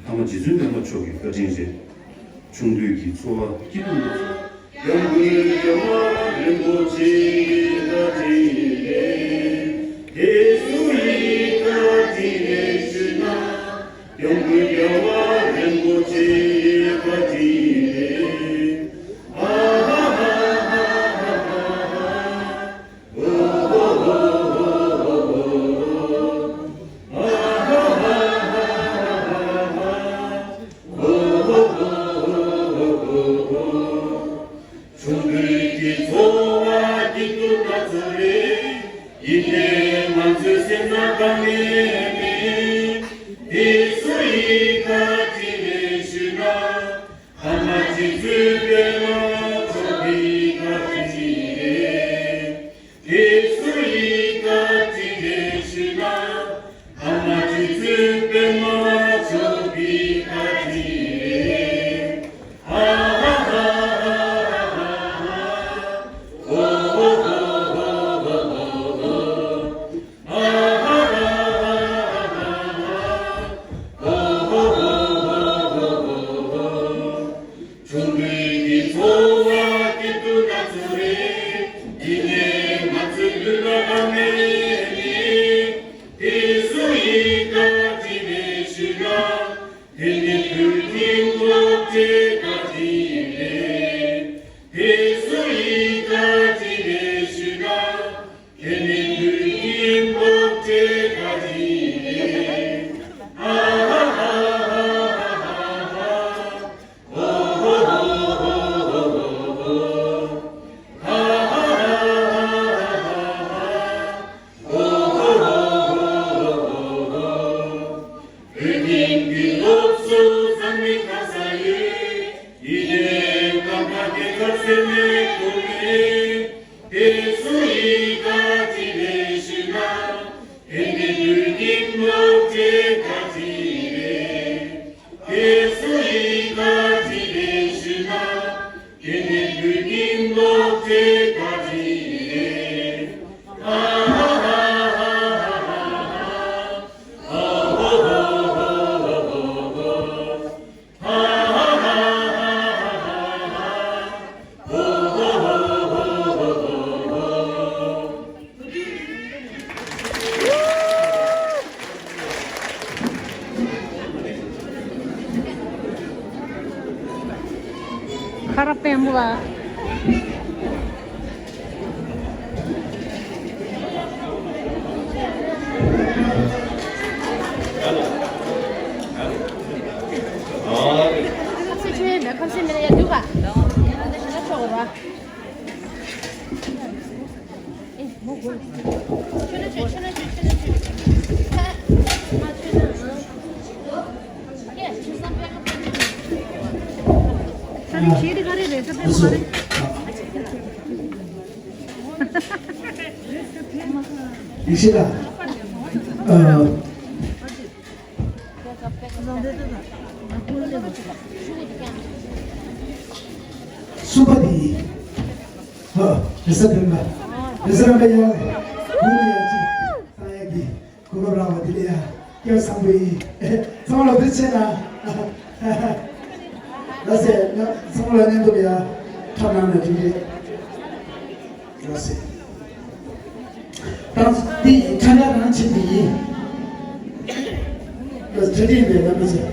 ཨ་མ་རྗེ་བཙུན་པད་མ་མཆོག་གི་བཀའ་དྲིན་རེད། ཆུང་དུས་ཀྱི་འཚོ་བ་སྐྱིད་སྡུག་སྣ་ཚོགས། སྐྱབས་མགོན་རྒྱལ་བ་རིན་པོ་ཆེའི་བཀའ་དྲིན་རེད། དེ་སུ་ཡི་བཀའ་དྲིན་རེད་ཞུས་ན། སྐྱབས་མགོན་རྒྱལ་བ་རིན་པོ་ཆེའི་བཀའ་དྲིན་རེད། ཨ་ཧ་ཧ་ཧ་ཧ་ཧ། ཆུང་དུས་ཀྱི་འཚོ་བ་སྐྱིད་སྡུག་སྣ་ཚོགས་རེད། ཡིན་ནའི་ང་ཚོའི་སེམས་ནང་དཀའ་ངལ་མེད། དེ་སུ་ཡི་བཀའ་དྲིན་རེད་ཞུས་ན། ཨ་མ་རྗེ་བཙུན་པད་མ་མཆོག་གི་བཀའ་དྲིན་རེད། དེ་སུ་ཡི་བཀའ་དྲིན་རེད་ཞུས་ན། ཨ་མ་རྗེ་བཙུན་པད་མ་མཆོག་གི་བཀའ་དྲིན་རེད། ཨ་ཧ་ཧ་ཧ་ཧ་ཧ། ཨོ་ཧོ་ཧོ་ཧོ་ཧོ་ཧོ། ཨ་ཧ་ཧ་ཧ་ཧ་ཧ། ཨོ་ཧོ་ཧོ་ཧོ་ཧོ་ཧོ། ཆུང་དུས་ཀྱི་འཚོ་བ་སྐྱིད་སྡུག་སྣ་ཚོགས་རེད། ཡིན་ནའི་ང་ཚོའི་ལུས་ལ་དཀའ་ངལ་མེད། དེ་སུ་ཡི་བཀའ་དྲིན་རེད་ཞུས་ན། དེ་ནི་བོད་ཀྱི་སློབ་གྲྭའི་བཀའ་དྲིན་རེད། དེ་སུ་ཡི་བཀའ་དྲིན་རེད་ཞུས་ན། དེ་ནི་བོད་ཀྱི་སློབ་གྲྭའི་བཀའ་དྲིན་རེད། ཨ་ཧ་ཧ་ཧ་ཧ་ཧ། ཨོ་ཧོ་ཧོ་ཧོ་ཧོ་ཧོ། ཨ་ཧ་ཧ་ཧ་ཧ་ཧ། ཨོ་ཧོ་ཧོ་ཧོ་ཧོ་ཧོ། བོད་ཁྱིམ་གྱི་སློབ་གསོ་གཙང་མའི་ཁ་ས་ཡོད། ཡིན་ནའི་རྐང་པ་དེ་ཁ་སེར་མོའི་སྐོར་ནས། དེ་སུ་ཡི་བཀའ་དྲིན་རེད་ཞུས་ན། དེ་ནི་བོད་ཀྱི་སློབ་གྲྭའི་བཀའ་དྲིན་རེད། དེ་སུ་ཡི་བཀའ་དྲིན་རེད་ཞུས་ན། དེ་ནི་བོད་ཀྱི་སློབ་གྲྭའི་བཀའ་དྲིན། པའི་འབུ་བ། ཁ་ཤས་ཆོས་མེད་ཁ་ཤས་མེད་ཡ་འདུག་ག་ད་ཞིག་ན་ཆོག་གོ་ར། ཡིན་ཤེས་ལ། ཨ། གསུམ་པ་དེ་ཡིན། ཧ། རེས་གཟའ་སྤེན་པ། རེས་གཟའ་སྤེན་པ་ཡ། གུང་ལ་ཡ་ཅིག་བཏང་ཡ་གི་གོ་སྐབས་རག་པ་དེ་ལ་ཡ་སྐལ་བ་བཟང་པོ་ཡིན། ཚང་མ་ལ་འབུལ་ཆེ་ན། ལ་སེ་ན་ཚང་མ་ལ་གནས་ཐུབ་ཡ་ཐབས་གནང་ན་འགྲིག་རེད། ལ་སེ། ད་འདི་ཁྲ་ཁྲ་རང་ཆེ་འདི་ཡིན། ལ་ཁྲ་ཁྲ་ཡིན་པས་ལ་མི་ཚེ།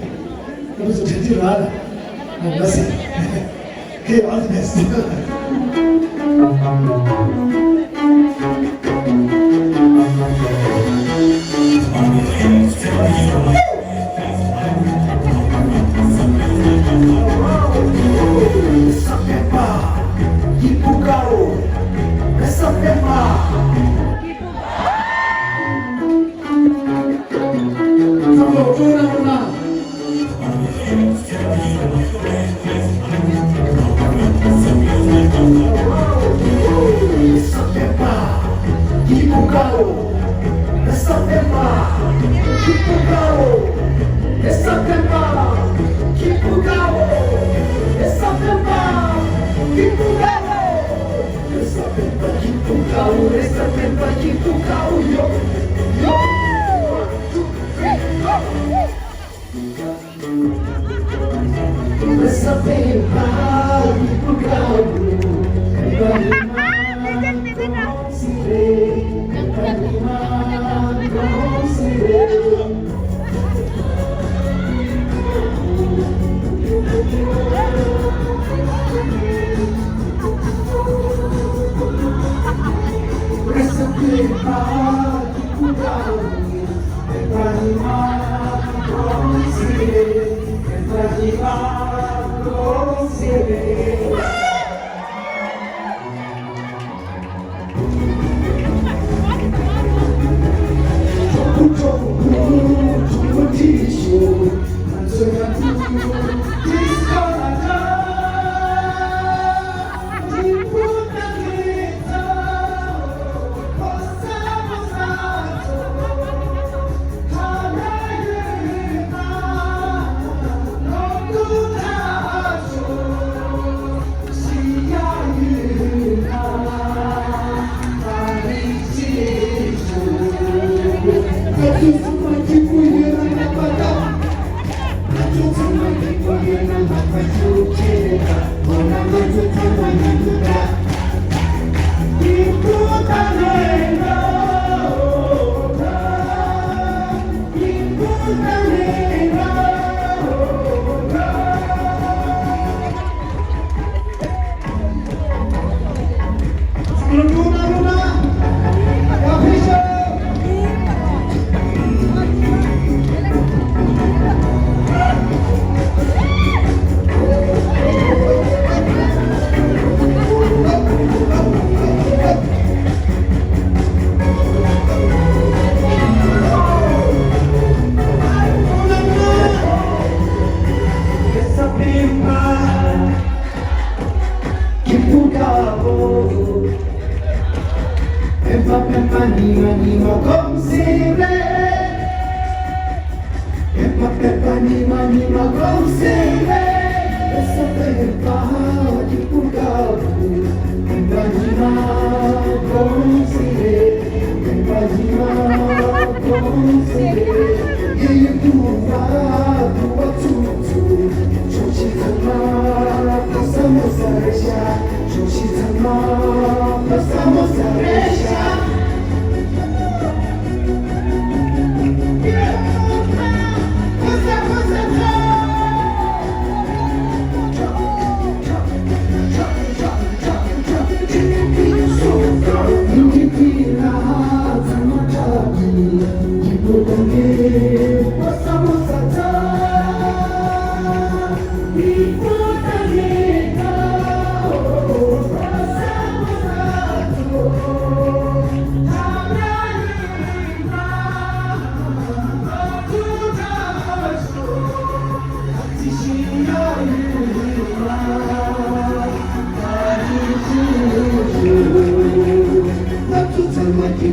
ལ་མི་ཚེ་ཁྲ་ཁྲ་ར་ལ། ལ་སེ། Okay, all the best.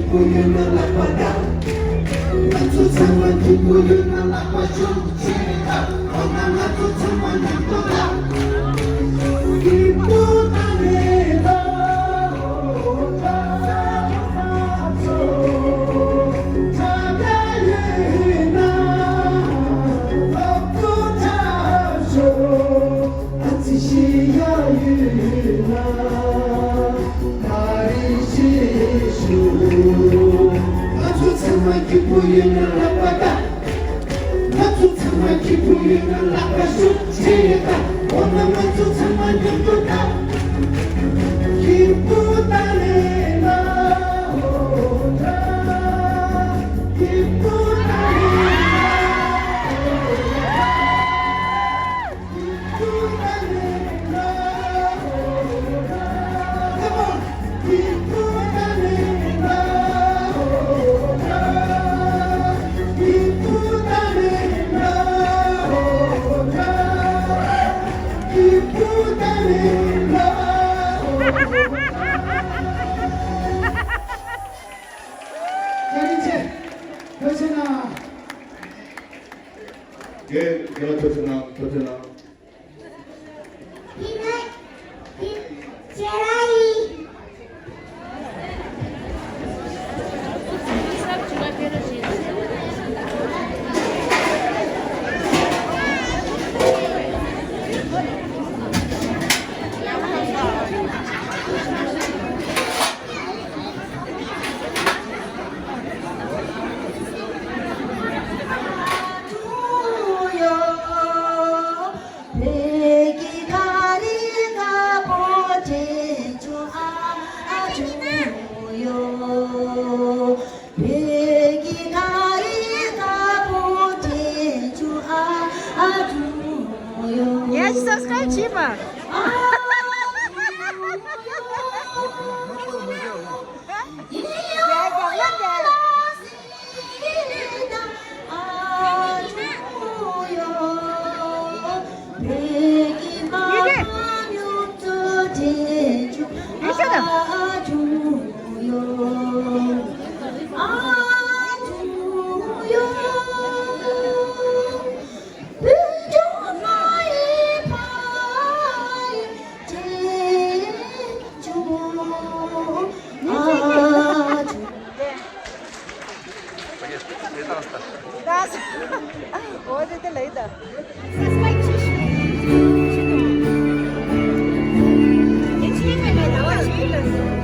པོ་ཡོད་ན་ལག་པ་བརྡབ། ང་ཚོ་ཚང་མ་སྐྱིད་པོ་ཡོད་ན་ལག་པ་ཤུགས་ཆེ་བརྡབ། འོ་ན་ང་ཚོ་ཚང་མ་མཉམ་དུ་བརྡབ། སྐྱིད་པོ་དང་ལས་དང་། དྲག་པོ་དང་ཚོ། དྲག་པོ་ཡོད་ན་ལོག་ཏུ་འཁྲབ་ཤོག་ཨ་ཙི་ཤི་ཡ་ཡོད་ན། ད་རེས་ཤེས་ཞུ། ང་ཚོ་ཚང་མ་སྐྱིད་པོ་ཡོད་ན་ལག་པ་བརྡབ། ང་ཚོ་ཚང་མ་སྐྱིད་པོ་ཡོད་ན་ལག་པ་ཤུགས་ཆེ་བརྡབ། འོ་ན་ང་ཚོ་ཚང་མ་མཉམ་དུ་བརྡབ། སྐྱིད་པོ་དང་ལས་ན་འོ་འདྲ། སྐྱིད་པོ་དང་ལས་ན་འོ་འདྲ། བཀའ་དྲིན་ཆེ། ཐུགས་རྗེ་གནང་། རྒན་རྒན་ལགས་ཐུགས་རྗེ་གནང་། ཐུགས་རྗེ་གནང་། ངས་subscribe བྱས་པ།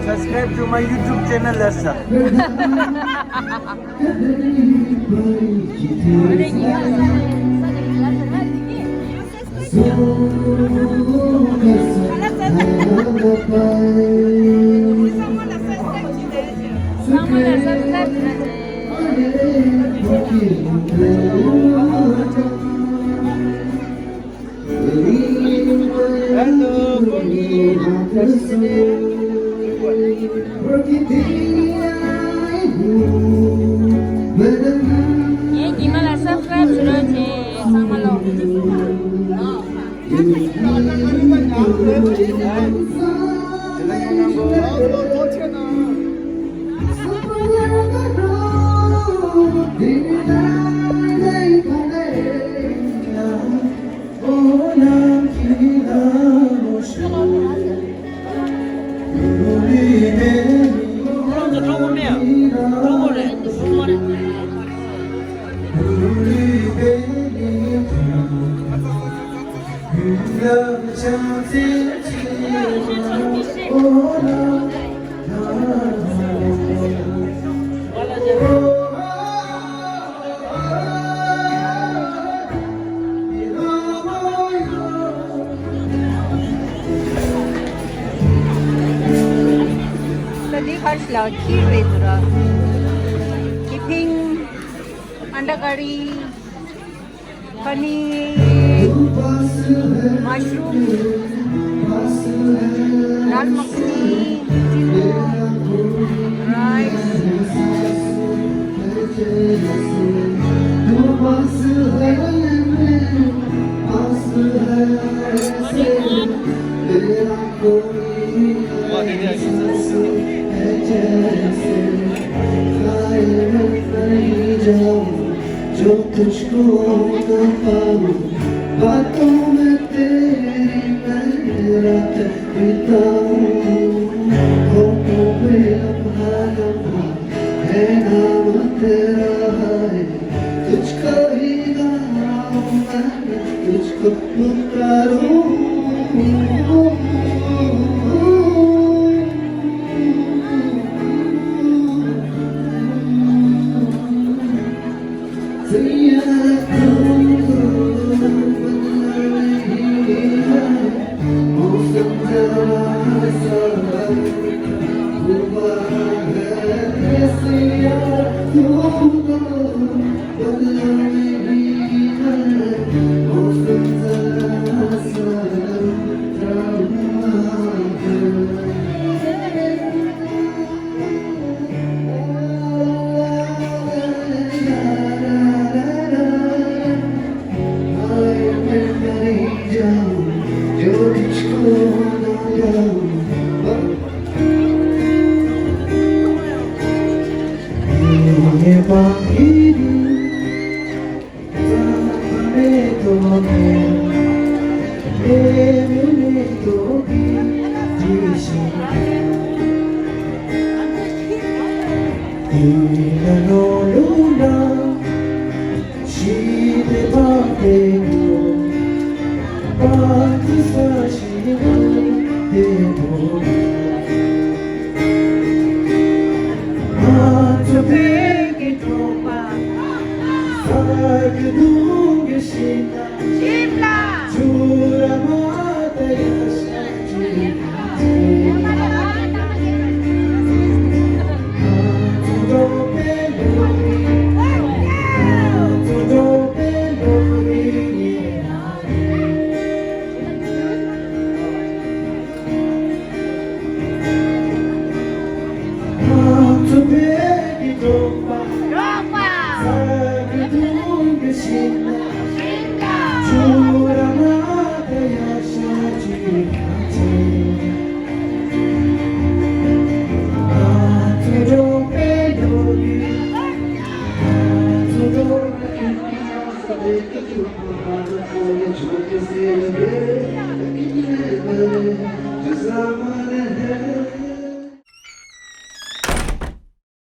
Subscribe to my YouTube channel, sir. ངས་ཉི་མ་ལ་subscribe བྱེད་རོགས་བྱེད། ཚང་མ་ལོ། ད་འདི་གར་ཞིག་ལ་ཁྱི་རེད་འདུག་ར། ཁྱི་ཕིང་། ཨན་ཌ་ཀ་རི། པ་ནི་ར། མ་ཤ་རུམ། དཱལ་མ་ཁ་ནི། ཊི་ནོ། རའི་སི། तुझको ना पाऊं, बातों में तेरी मैं रात बिताऊं। होठों पे लम्हा लम्हा है नाम तेरा, हाय तुझको ही गाऊं मैं, तुझको पुकारूं।